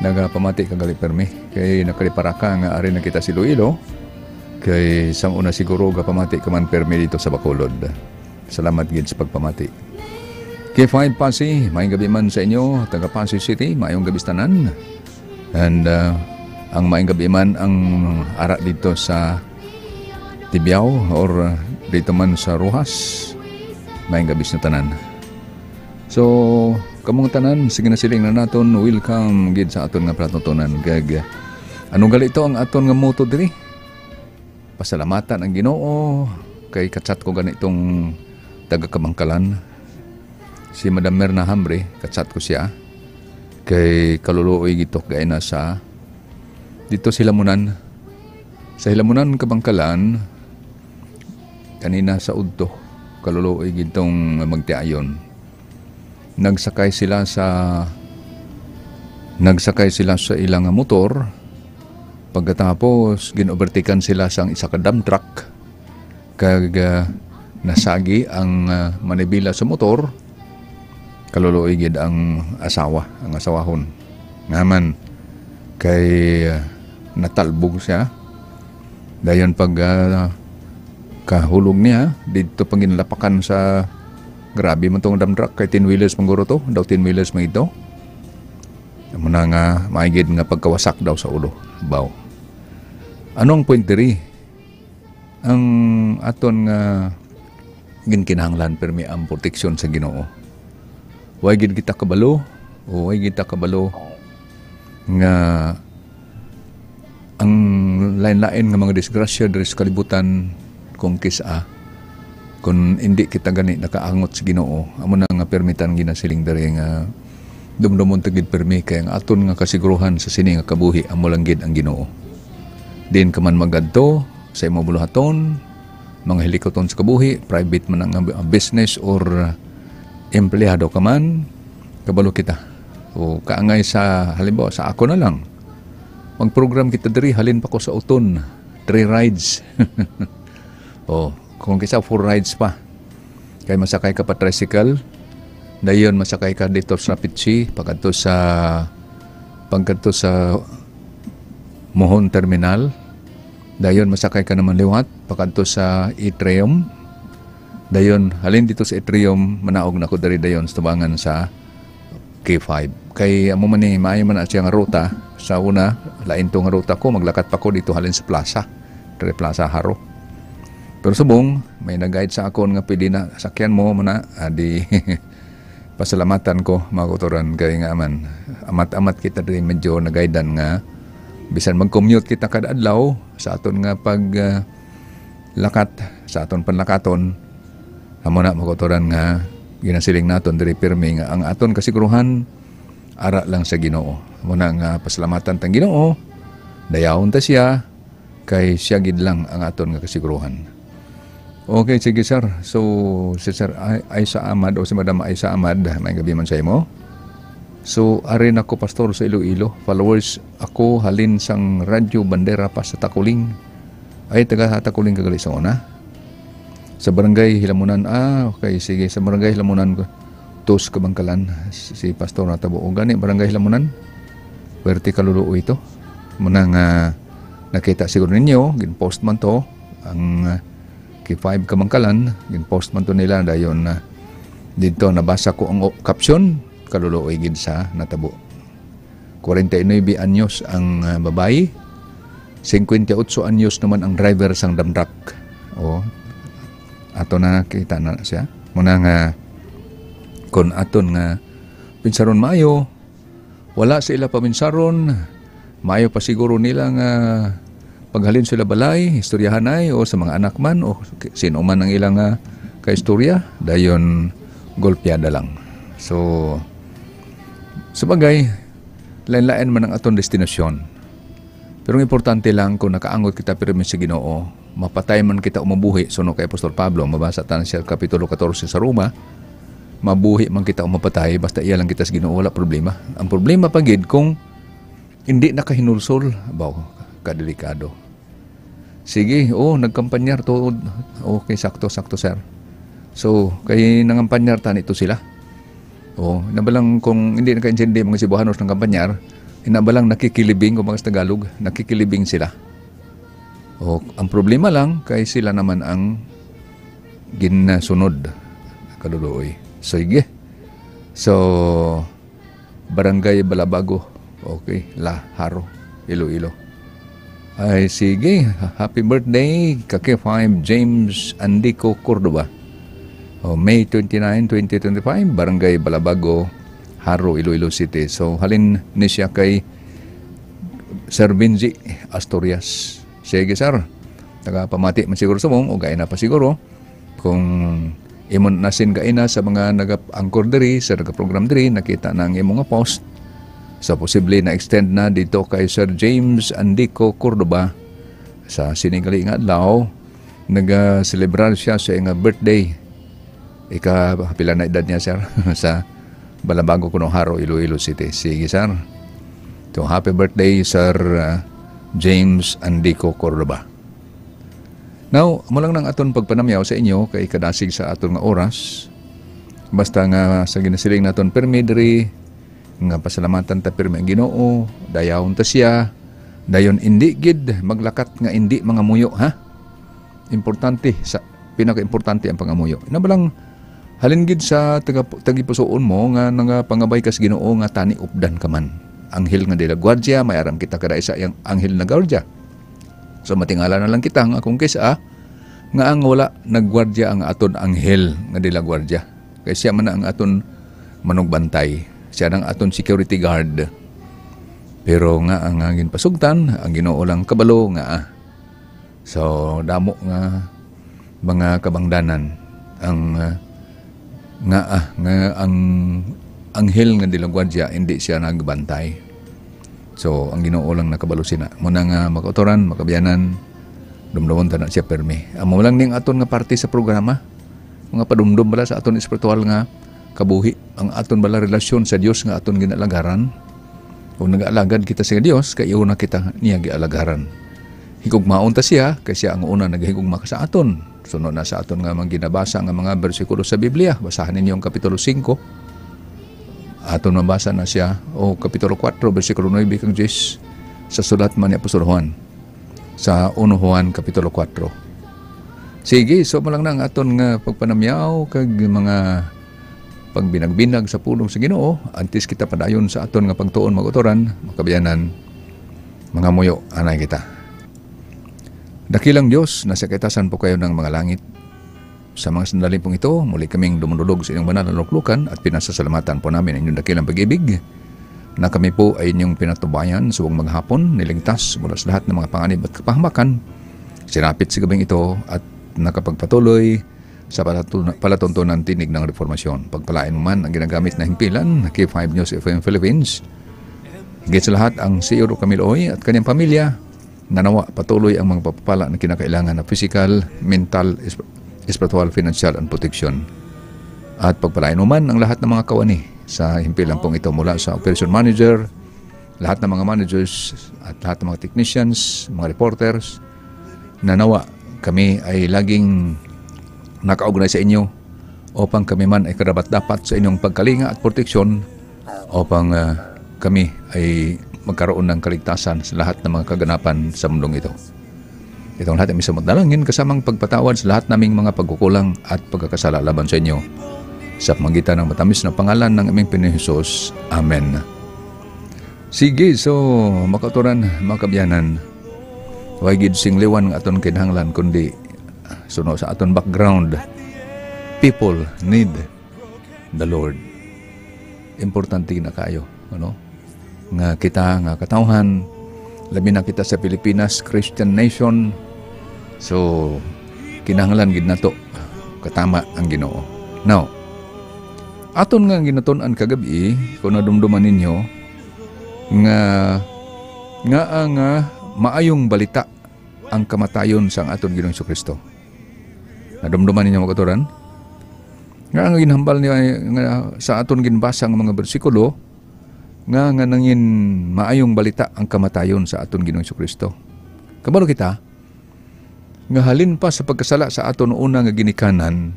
nagapamati ka gali permi. Kay nakalipara ka nga ari na kita sa Iloilo. Kay sang una siguro gapamati ka man permi dito sa Bacolod. Salamat gid sa pagpamati. K five Pasi, maayong gabi man sa inyo, taga Pasi City, maayong gabi sa tanan. And, uh, ang maayong gabi man ang ara dito sa Tibiao or, uh, dito man sa Roxas, maayong gabi sa tanan. So, kamong tanan, sige na siling na naton, welcome gid sa aton nga palatuntunan. Kag, ano gali to ang aton nga motto diri? Pasalamatan ang Ginoo, kay ka-chat ko gani tong taga Kabankalan. Si Madam Mirna Hamre, ka-chat ko siya. Kay kaluluoy gid to kay na sa dito sa Hilamunan. Sa Hilamunan, Kabankalan, kanina sa udto, kaluluoy gid tong magtiayon. Nagsakay sila sa, nagsakay sila sa ilang motor. Pagkatapos, gin-overtakean sila sang isa ka dump truck. Kag, ah, nasagi ang, ah, manibela sa motor. Kaluluoy gid ang asawa, ang asawahon. Nga man, kay, ah, natalbog siya. Dayon pag, ah, kahulog niya, didto pa ginlapakan sa, grabe man tong dump truck, kay ten wheelers man guro to, daw ten wheelers man ito. Amo na nga, maigid nga pagkawasak daw sa ulo. Baw. Ano ang point diri? Ang aton nga ginkinahanglan permi ang proteksyon sa Ginoo. Way gid kita kabalo, o way gid ta kabalo nga ang lain-lain nga mga disgrasya diri sa kalibutan, kung kis-a, kung hindi kita gani nakaangot sa Ginoo, amo na nga permitan ginasiling diri nga dumdumon ta gid permi kay ang aton nga kasiguruhan sa sini nga kabuhi amo lang gid ang Ginoo. Diin ka man magadto sa imong buluhaton, mga hilikuton sa kabuhi, private man ang, uh, business or, uh, empleyado ka man, kabalo kita. O kaangay sa, halimbawa, sa ako na lang, mag-program kita diri, halin pa ko sa Uton, three rides. O, kung kisa, four rides pa. Kay masakay ka pa tricycle, dayon masakay ka dito sa Pichi, pagkadto sa, pagkadto sa Mohon Terminal, dayon masakay ka naman liwat, pagkadto sa Atrium, dayon halin dito sa Atrium, manaog na ko diri dayon sa tubangan sa K five. Kay amo man ni, maayo man na siya nga ruta. Sa una, lain to nga ruta ko, maglakat pa ko dito halin sa plaza, diri Plaza Jaro. Pero subong, may nag-guide sa akon nga pwede na sakyan mo, muna, adi, pasalamatan ko, mga kautoran, kay nga man, amat-amat kita diri medyo nag-guidean nga, bisan mag-commute kita kada adlaw, sa aton nga pag, ah, lakat, sa aton panlakaton, amo na, mga kautoran, nga ginasiling naton diri pirmi nga ang aton kasiguruhan, ara lang sa Ginoo. Amo na nga pasalamatan tang Ginoo, dayawon ta siya, kay siya gid lang ang aton nga kasiguruhan. Okay, sige, sir. So, si Sir Ay-, Aisa Ahmad o si Madam Aisa Ahmad, may gabi man sa imo. So, ari na ko, Pastor, sa Iloilo. Followers ako halin sang Radyo Bandera pa sa Takuling. Ay, taga Takuling ka gali sa una? Sa Barangay Hilamunan. Ah, okay, sige. Sa Barangay Hilamunan ko. Tus Kabangkalan, si Pastor natabo. O gani, Barangay Hilamunan. Pwerte kaluluoy to. Muna nga nakita siguro ninyo, gin-post man to. Ang, ah, K five Kabangkalan, gin-post man to nila. Dayon na dito, nabasa ko ang o-, caption, kaluluoy gid sa natabo. Kwarenta y nuebe anyos ang, ah, babayi, singkwenta y otso anyos naman ang driver sang dump truck. O, ato na kita na siya. Muna nga, kung aton nga pinsaron maayo, wala sa ila paminsaron, maayo pa siguro nila nga paghalin sila balay, istoryahanay, o sa mga anak man, o sino man ang ilang, ah, kaistorya, dayon golpeada lang. So, sa bagay, lain-lain man ang aton destinasyon. Pero ang importante lang, kung nakaangot kita pirmi sa Ginoo, mapatay man kita o mabuhi, suno kay Apostol Pablo, mabasa ta na siya Kapitulo katorse sa Roma, mabuhi man kita o mapatay, basta iya lang kita sa Ginoo, wala problema. Ang problema pa gid kung hindi nakahinulsol, baw, kadelikado. Sige, oh, nagkampanyar tuod. Okay, sakto, sakto, sir. So, kay nangampanyar tani to sila. O, ina ba lang kung hindi nakaintindi mga Cebuanos, nangampanyar, ina ba lang nakikilibing, kung mga sa Tagalog, nakikilibing sila. O, ang problema lang kay sila naman ang ginasunod, kaluluoy. Sige. So, Barangay Balabago. Okay, La Jaro, Iloilo. Ay, sige. Happy birthday, ka K five James Andico Cordova. O, May twenty-nine, twenty twenty-five, Barangay Balabago, Jaro, Iloilo City. So, halin ni siya kay Sir Benji Asturias. Sige, sir. Nagapamati man siguro sa mong, o gaina pa siguro. Kung imo nasin gaina sa mga nag-anchor diri, sa nagaprogram diri, nakita na ang imo nga post. So, posible na-extend na dito kay Sir James Andico Cordova. Sa sini gali nga adlaw, nagaselebrar siya sa iyang birthday. Ika, pila na edad niya, sir? Sa Balabago, kuno Jaro, Iloilo City. Sige, sir. So, happy birthday, Sir, uh, James Andico Cordova. Now, amo lang nang aton pagpanamyaw sa inyo kay kadasig sa aton nga oras. Basta nga sa ginasiling naton pirmi diri, nga pasalamatan ta pirmi ang Ginoo, dayawon ta siya, dayon indi gid maglakat nga indi mangamuyo, ha? Importante, sa pinakaimportante ang pangamuyo. Ina ba lang, halin gid sa taga-, tagipusoon mo nga nangapangabay ka sa Ginoo nga tani updan ka man. Anghel nga de la Guardia, may aram kita kada isa ang anghel na guardia. So, matingala na lang kita nga kung kisa nga ang wala nagguardia ang aton anghel nga de la Guardia. Kay siya man na ang aton manugbantay. Siya nang aton security guard. Pero nga ang, ah, ginpasugtan, ang Ginoo lang kabalo nga, ah. So, damo nga mga kabangdanan ang, ah, nga, ah, nga ang anghel nga de la Guardia, hindi siya nagbantay. So, ang Ginoo lang nakabalo sina. Muna nga, mga kautoran, mga kaabyanan, dumdumon ta na siya permi. Amo lang ning aton nga parte sa programa. Mga padumdom bala sa aton espiritual nga kabuhi, ang aton bala relasyon sa Dios nga aton ginaalagaran. Kung nagaalagad kita sa Dios, kay una kita niya gialagaran. Higugmaon ta siya, kay siya ang una nagahigugma sa aton. Suno na sa aton nga mga ginabasa nga mga bersikulo sa Biblia. Basahan ninyo ang Kapitulo singko. Aton mabasa na siya, o Kapitulo kuwatro, bersikulo nuebe kag diyes, sa sulat man ni Apostol Juan, sa uno Juan Kapitulo kuwatro. Sige, so mo lang na ang aton nga pagpanamyaw kag mga pagbinagbinag sa pulong sa Ginoo, antes kita padayon sa aton nga pagtuon, mga kautoran, mga kaabyanan, mangamuyo, anay kita. Dakilang Dios, nasa kaitasan po kayo ng mga langit. Sa mga sandali pong ito, muli kaming dumudulog sa inyong banal na luklukan at pinasasalamatan po namin ang inyong dakilang pag-ibig, na kami po ay inyong pinatubayan subong maghapon, niligtas mula sa lahat ng mga panganib at kapahamakan, sinapit sa gabing ito at nakapagpatuloy sa palatun-, palatuntunan tinig ng reformasyon. Pagpalain mo man ang ginagamit na himpilan, K five News F M Philippines. Higit sa lahat, ang Señor Camilo Oy at kanyang pamilya, nanawa patuloy ang mga papapala na kinakailangan na pisikal, mental, esp-, espiritual, financial, and protection. At pagpalain mo man ang lahat ng mga kawani sa himpilan pong ito, mula sa operation manager, lahat ng mga managers, at lahat ng mga technicians, mga reporters, na nawa kami ay laging nakaugnay sa inyo, upang kami man ay karapat-dapat sa inyong pagkalinga at proteksyon, upang, ah, kami ay magkaroon ng kaligtasan sa lahat ng mga kaganapan sa mundong ito. Itong lahat ay may samot dalangin, kasamang pagpatawad sa lahat naming mga pagkukulang at pagkakasala laban sa inyo. Sa pamagitan ng matamis na pangalan ng aming Pinoy Jesus. Amen. Sige, so, mga kautoran, mga kaabyanan, way gid sing liwan nga aton kinahanglan, kundi suno sa aton background, people need the Lord. Importante na kayo, ano? Nga kita nga katawhan, labi na kita sa Pilipinas, Christian nation. So, kinahanglan gid nato katama ang Ginoo. Now, aton nga ginatun-an kagabi, kung nadumduman ninyo, nga, nga ang, ah, maayong balita ang kamatayon sang aton Ginoong Jesu-Cristo. Nadumduman ninyo, mga kautoran? Nga ang ginhambal niya nga sa aton ginbasa nga mga bersikulo, nga, nga nangin maayong balita ang kamatayon sa aton Ginoong Jesu-Cristo. Kabalo kita, nga halin pa sa pagkasala sa aton una nga ginikanan,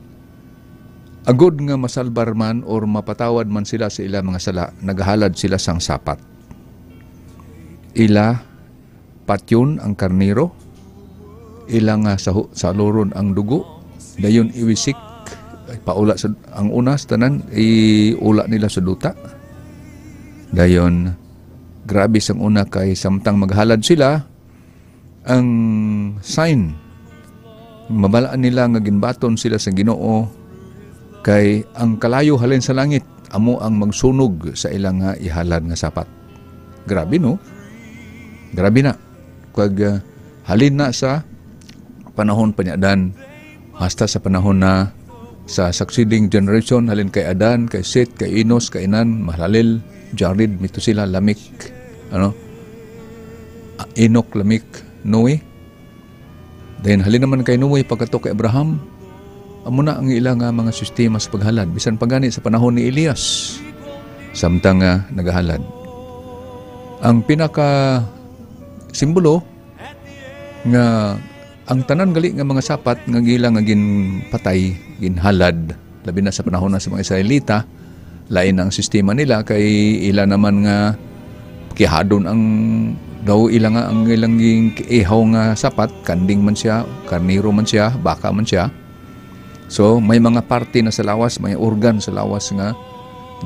Agod nga masalbar man or mapatawad man sila sa ila mga sala, nagahalad sila sang sapat. Ila patyon ang karnero, ila nga sahu-, saluron ang dugo, dayon iwisik, ipaula sa, ang una sa tanan, iula nila sa duta. Dayon, grabe sang una kay samtang maghalad sila, ang sign, mabalaan nila nga ginbaton sila sa Ginoo, kay ang kalayo halin sa langit amo ang magsunog sa ila nga ihalad nga sapat. Grabe, no? Grabe na. Kag, ah, halin na sa panahon pa ni Adan, hasta sa panahon na sa succeeding generation, halin kay Adan, kay Seth, kay Enos, kay Inan, Mahalalel, Jared, Metusela, Lamik, ano? Ah, Enoch, Lamik, Noe. Then, halin naman kay Noe, pagkato kay Abraham, amo na ang ila nga mga sistema sa paghalad. Bisan pa gani sa panahon ni Elias, samtang nga nagahalad. Ang pinaka simbolo nga ang tanan gali nga mga sapat nga ila nga ginpatay, ginhalad, labi na sa panahon na sa mga Israelita, lain ang sistema nila, kay ila naman nga kihadon ang, daw ila nga ang ilang gin-, ihaw nga sapat, kanding man siya, karnero man siya, baka man siya. So, may mga parte na sa lawas, may organ sa lawas nga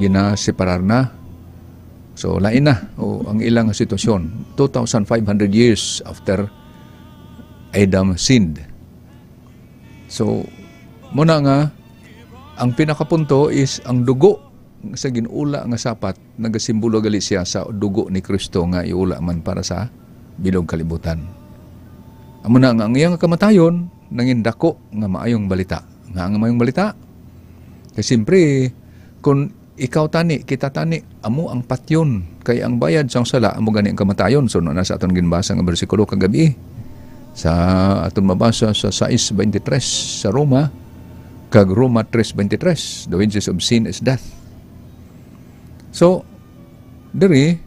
ginaseparar na. So, lain na o ang ilang sitwasyon. Two thousand five hundred years after Adam sinned. So, muna nga, ang pinakapunto is ang dugo sa ginula nga sapat, nagasimbolo gali siya sa dugo ni Kristo nga iula man para sa bilog kalibutan. Amo na nga ang iyang kamatayon nangin dako nga maayong balita. Nga ang maayong balita? Kay siyempre, kung ikaw tani, kita tani, amo ang patyon, kay ang bayad sang sala amo gani ang kamatayon. So, na sa aton ginbasa nga bersikulo kagabi, sa aton mabasa sa sais twenty-three sa Roma, kag Roma three twenty-three, "The wages of sin is death." So, diri,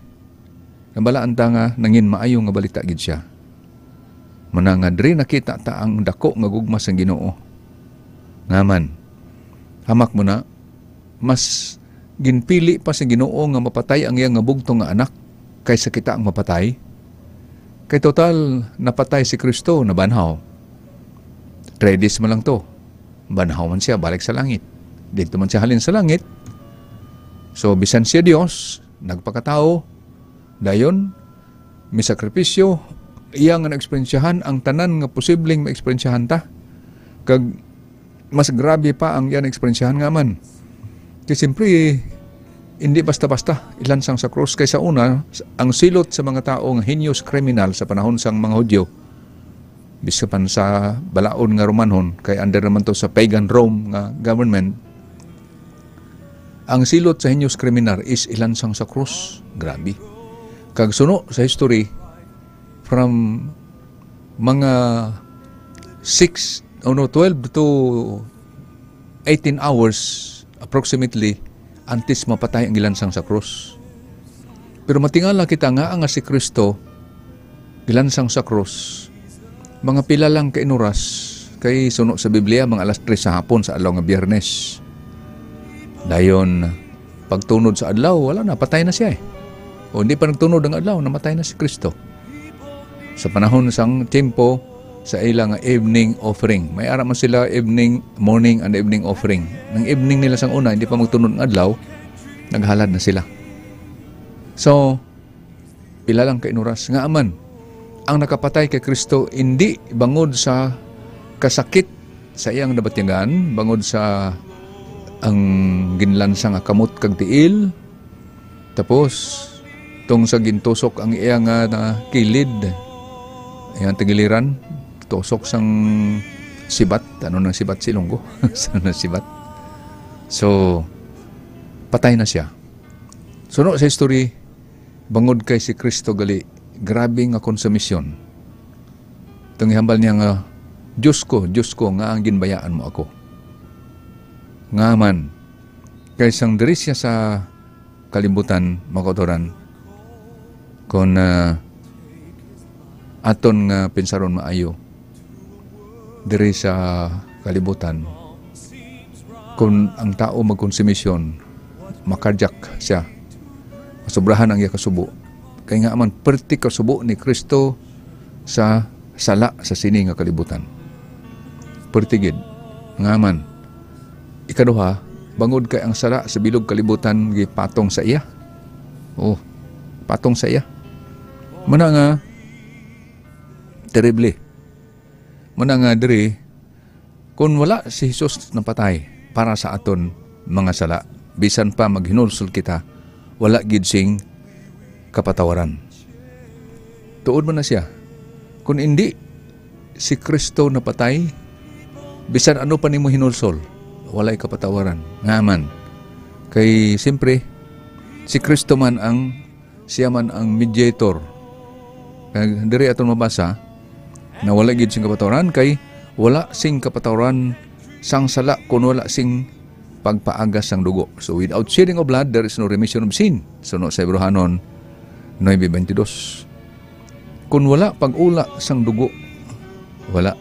nabalaan ta nga nangin maayo nga balita gid siya. Muna nga diri nakita ta ang dako nga gugma sang Ginoo. Nga man, hamak mo na, mas ginpili pa sa Ginoo nga mapatay ang iya nga bugtong nga anak kaysa kita ang mapatay. Kay total, napatay si Kristo, nabanhaw. Three days man lang to. Banhaw man siya, balik sa langit. Dito man siya halin sa langit. So, bisan siya Dios, nagpakatawo, dayon, misakripisyo, iya nga naeksperyensyahan ang tanan nga posibleng maeksperiensyahan ta. Kag mas grabe pa ang iya naeksperyensyahan nga man. Kay siyempre, hindi basta-basta ilansang sa krus. Kay sa una, ang silot sa mga tao nga heinous criminal sa panahon sang mga Hudyo, bisan pa sa balaod nga Romanhon, kay under naman to sa pagan Rome nga government, ang silot sa heinous criminal is ilansang sa krus. Grabe. Kag suno sa history, from mga six, oh no, twelve to eighteen hours approximately antes mapatay ang gilansang sa krus. Pero matingala kita nga ang nga si Kristo gilansang sa krus, mga pila lang ka inuras, kay suno sa Biblia, mga alas tres sa hapon sa adlaw nga Biyernes. Dayon, pagtunod sa adlaw, wala na, patay na siya eh. O hindi pa nagtunod ang adlaw, namatay na si Kristo. Sa panahon sang tiyempo, sa ila nga evening offering. May ara man sila evening, morning and evening offering. Ang evening nila sang una, hindi pa magtunod ang adlaw, naghalad na sila. So, pila lang ka inuras. Nga man, ang nakapatay kay Kristo indi bangod sa kasakit sa iyang nabatyagan, bangod sa ang ginlansa nga kamot kag tiil, tapos tong sa gintusok ang iya nga na kilid, iyang tagiliran, tusok sang sibat, ano nang sibat, silunggo? Sa na sibat. So, patay na siya. Suno sa history, bangod kay si Kristo gali, grabe nga konsumisyon. Itong ihambal niya nga, "Diyos ko, Diyos ko, nga ang ginbayaan mo ako." Nga man, kay sang diri siya sa kalibutan, mga kautoran, kung, ah, aton nga pensaron maayo, diri sa kalibutan, Kon ang tao magkonsumisyon, makajak siya. Masobrahan ang iya kasubo. Kay nga man, perti kasubo ni Kristo sa sala sa sini nga kalibutan. Perti gid. Nga man, ikaduha, bangod kay ang sala sa bilog kalibutan gipatong sa iya. Oh, patong sa iya. Muna nga, terrible. Muna nga diri, kung wala si Jesus napatay para sa aton mga sala, bisan pa maghinulsol kita, wala gid sing kapatawaran. Tuod man na siya. Kung hindi si Kristo napatay, bisan ano pa nimo hinulsol, walay kapatawaran. Nga man, kay siyempre, si Kristo man ang, siya man ang mediator. Kag diri aton mabasa na wala gid sing kapatawaran, kay wala sing kapatawaran sang sala kun wala sing pagpaagas sang dugo. So, without shedding of blood, there is no remission of sin. Suno sa Hebrehanon nuebe bentidus. Kun wala pag-ula sang dugo, wala,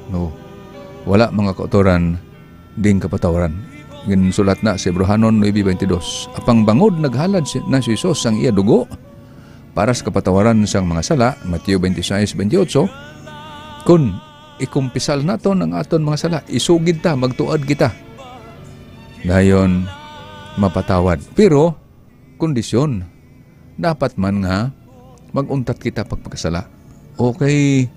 no, wala mga kautoran ding kapatawaran. Ginsulat na sa Hebrehanon nuebe bentidus, apang bangod naghalad si, na si Jesus sang iya dugo para sa kapatawaran sang mga sala, Mateo twenty-six twenty-eight, kun ikumpisal naton ang aton mga sala, isugid ta, magtuad kita, dayon mapatawad. Pero, kondisyon, dapat man nga mag-untat kita pagpakasala. Okay,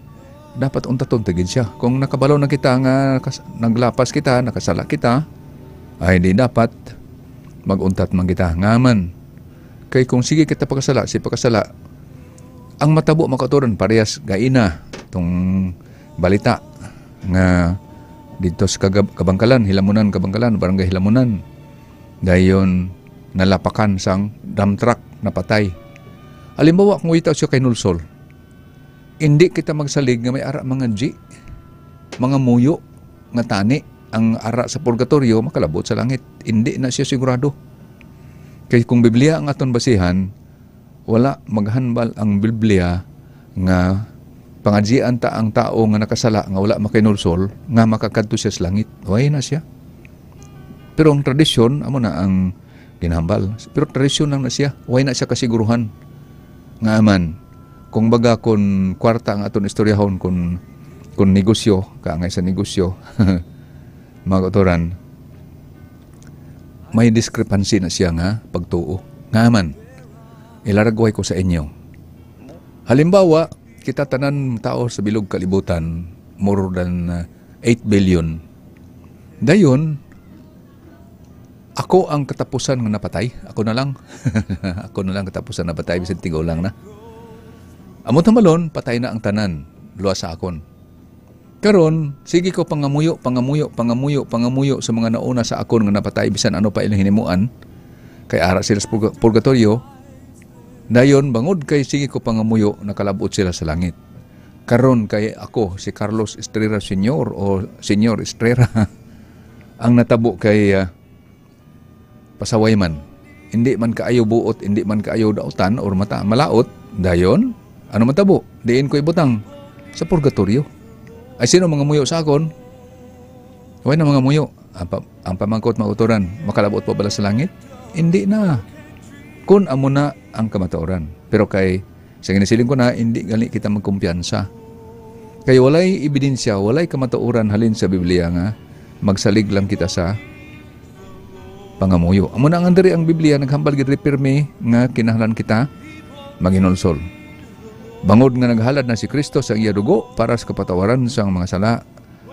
dapat untaton ta gid siya. Kung nakabalo na kita nga kas-, naglapas kita, nakasala kita, ay di dapat mag-untat man kita. Nga man, kay kung sige kita pakasala, si pakasala, ang matabo makaturan parehas gaina tong balita nga dito sa Kagab-, Kabangkalan, Hilamunan, Kabangkalan, Barangay Hilamunan. Dayon, nalapakan sang dump truck, napatay. Halimbawa, kung wala siya kay nulsol, hindi kita magsalig nga may ara mga ji, mga muyo nga tani ang ara sa purgatorio, makalabot sa langit. Hindi na siya sigurado. Kay kung Biblia ang aton basihan, wala maghanbal ang Biblia nga pangadjian ta ang tawo nga nakasala nga wala makinulsol nga makakadto siya sa langit. Way na siya. Pero ang tradisyon, amo na ang ginhambal. Pero tradisyon lang na siya. Way na siya kasiguruhan. Nga man, kung baga, kung kwarta ang aton istoryahon, kung, kung negosyo, kaangay sa negosyo, mga kautoran, may discrepancy na siya nga pagtuo. Nga man, ilaragway ko sa inyo. Halimbawa, kita tanan tao sa bilog kalibutan, more than, uh, eight billion. Dayon, ako ang katapusan nga napatay. Ako na lang. Ako na lang katapusan napatay, bisan tigaw lang na. Amo tamalon, patay na ang tanan, luwas sa akon. Karon, sige ko pangamuyo, pangamuyo, pangamuyo, pangamuyo sa mga nauna sa akon nga napatay, bisan ano pa ilang hinimuan, kay ara sila sa purga-, purgatorio. Dayon, bangod kay sige ko pangamuyo, nakalabot sila sa langit. Karon kay ako, si Carlos Estrera Senior o Senior Estrera, ang natabo kay, ah, pasaway man. Hindi man kaayo buot, hindi man kaayo dautan or mata, malaot, dayon, ano matabo? Diin ko ibutang sa purgatorio. Ay, sino mangamuyo sa akon? Way na mangamuyo. Ang pa-, ang pamangkot, mga kautoran, makalabot pa bala sa langit? Hindi na. Kun amo na ang kamatuoran. Pero kay, sa ginasiling ko na, hindi gali kita magkumpiyansa. Kay walay ebidensya, walay kamatuoran halin sa Biblia nga magsalig lang kita sa pangamuyo. Amo na nga diri ang Biblia naghambal gid, pirmi nga kinahanglan kita maghinulsol. Bangod nga naghalad na si Kristo sa iya dugo para sa kapatawaran sang mga sala,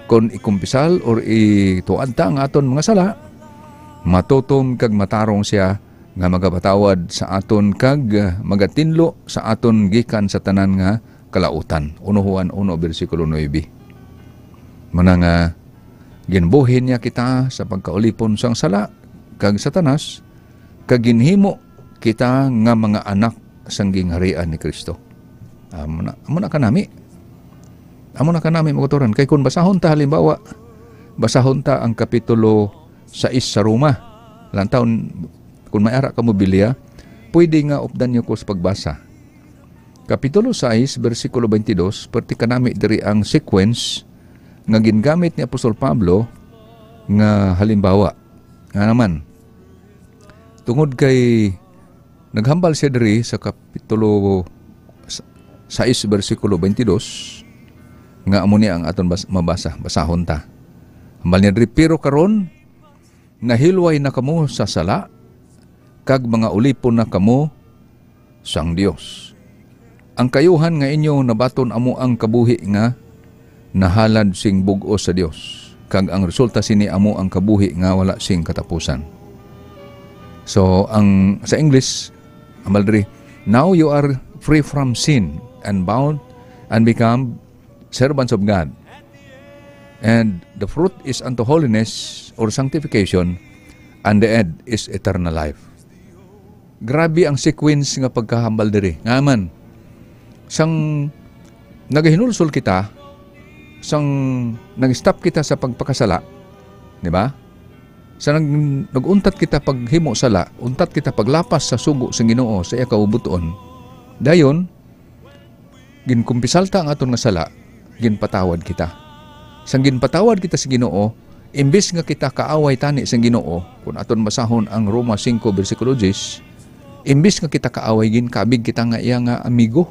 kon ikumpisal or ituad ta ang aton mga sala, matutom kag matarong siya nga magapatawad sa aton kag magatinlo sa aton gikan sa tanan nga kalautan. Uno Juan uno, bersikulo nuebe. Muna nga, ginbuhin niya kita sa pagkaulipon sang sala kag Satanas, kag ginhimo kita nga mga anak sang gingharian ni Kristo. Amo na, amo na kanami. Amo na kanami, mga kautoran. Kay kung basahon ta, halimbawa, basahon ta ang Kapitulo sais sa Roma. Lantawon, kung may ara ka mobilya, pwede nga updan niyo ko sa pagbasa. Kapitulo sais, bersikulo twenty-two, perti kanami diri ang sequence nga gingamit ni Apostol Pablo nga halimbawa. Nga naman, tungod kay naghambal siya diri sa kapitulo sais, bersikulo twenty-two, nga amo ni ang aton bas-, mabasa, basahon ta. Hambal niya diri, "Pero karon, nahilway na kamo sa sala, kag mga ulipon na kamo sang Dios. Ang kayuhan nga inyo nabaton amo ang kabuhi nga nahalad sing bug-os sa Dios, kag ang resulta sini amo ang kabuhi nga wala sing katapusan." So, ang, sa English, hambal diri, "Now you are free from sin and bound and become servants of God. And the fruit is unto holiness or sanctification, and the end is eternal life." Grabe ang sequence nga pagkahambal diri. Nga man, sang nagahinulsol kita, sang nag-stop kita sa pagpakasala, di ba? Sa nag-, nag-untat kita paghimo sala, untat kita paglapas sa sugo sang Ginoo sa iya kabubuton. Dayon, ginkumpisalta ang aton nga sala, ginpatawad kita. Sang ginpatawad kita sa Ginoo, imbis nga kita kaaway tani sang Ginoo, kun aton basahon ang Roma singko bersikulo diyes, imbis nga kita kaaway, ginkabig kita nga iya nga amigo.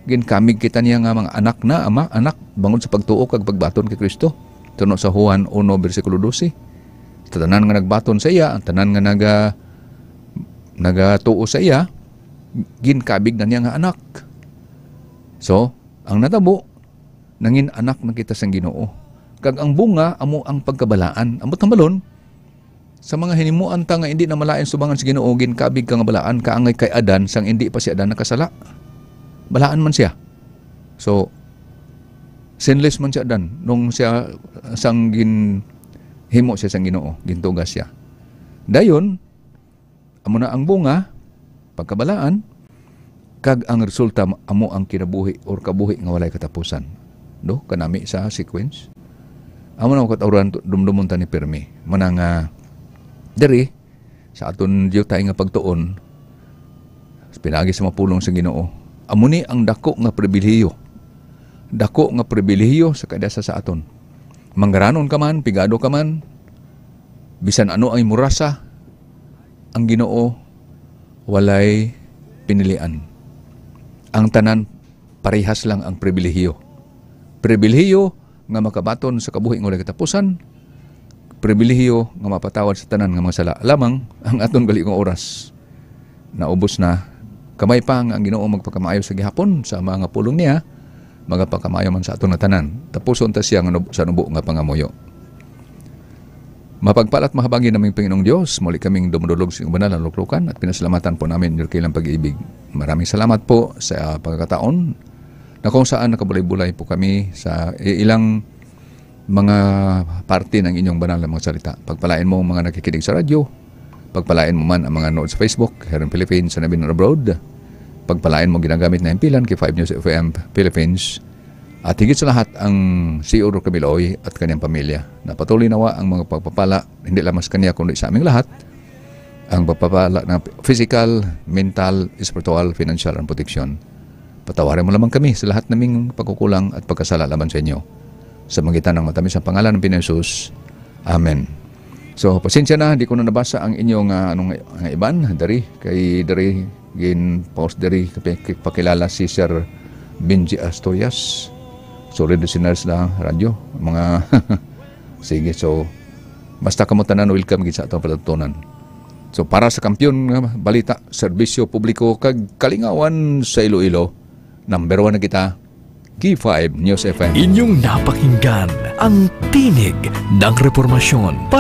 Ginkabig kita niya nga mga anak na, ama, anak, bangod sa pagtuo kag pagbaton kay Kristo. Tuno sa Juan uno bersikulo dose, sa tanan nga nagbaton sa iya, ang tanan nga naga-, nagatuo sa iya, ginkabig na niya nga anak. So, ang natabo, nangin anak na kita sang Ginoo. Kag ang bunga amo ang pagkabalaan. Ambot hambalon, sa mga hinimuan ta nga indi na malain subangan sa Ginoo, ginkabig ka nga balaan, kaangay kay Adan sang indi pa si Adan nakasala. Balaan man siya. So, sinless man si Adan nung siya, sang ginhimo siya sang Ginoo, gintuga siya. Dayon, amo na ang bunga, pagkabalaan, kag ang resulta ma-, amo ang kinabuhi or kabuhi nga walay katapusan. No? Kanami sa sequence. Amo na, katawran, tu-, dumdumon ta ni pirmi. Muna nga, diri, sa aton diutay nga pagtuon, sa pinagi sa mapulong sa Ginoo, amo ni ang dako nga pribilehiyo. Dako nga pribilehiyo sa kada isa sa aton. Manggaranon ka man, pigado ka man, bisan ano ang imo rasa, ang Ginoo walay pinilian. Ang tanan parehas lang ang pribilehiyo. Pribilehiyo nga makabaton sa kabuhi nga walay katapusan, pribilehiyo nga mapatawad sa tanan nga mga sala. Lamang ang aton gali nga oras naubos na. Kamay pa nga ang Ginoo magpakamaayo sa gihapon sa mga pulong niya, magapakamayo man sa aton nga tanan. Tapuson ta siya nga nub-, sa nubo nga pangamuyo. Mapagpalat mahabangi naming Panginoong Dios, muli kaming dumudulog sa inyong banal na luklukan at pinasalamatan po namin inyong kilang pag-ibig. Maraming salamat po sa pagkakataon na kung saan nakabulay-bulay po kami sa i-, ilang mga parte ng inyong banal na mga salita. Pagpalain mo ang mga nakikinig sa radyo, pagpalain mo man ang mga nanood sa Facebook, here in Philippines and even abroad. Pagpalain mo ginagamit na himpilan kay five News F M Philippines. At higit sa lahat, ang C E O Roque Miloy at kanyang pamilya. Napatuloy nawa ang mga pagpapala, hindi lamang sa kanya, kundi sa aming lahat. Ang pagpapala na physical, mental, espiritual, financial, and protection. Patawarin mo lamang kami sa lahat naming pagkukulang at pagkasala laban sa inyo. Sa magitan ng matamis ang pangalan ng Pinoy Jesus. Amen. So, pasensya na, di ko na nabasa ang inyo nga, anong, nga iban, dari, kay dari, gin-post dari, kay pakilala si Sir Benji Asturias. Solid listeners na radyo, mga, sige, so, basta kamo tanan, welcome gid sa atong palatuntunan. So, para sa Kampiyon nga Balita, Serbisyo Publiko, kag Kalingawan sa Iloilo, number one na kita, K five News F M. Inyong napakinggan ang Tinig ng Reformasyon.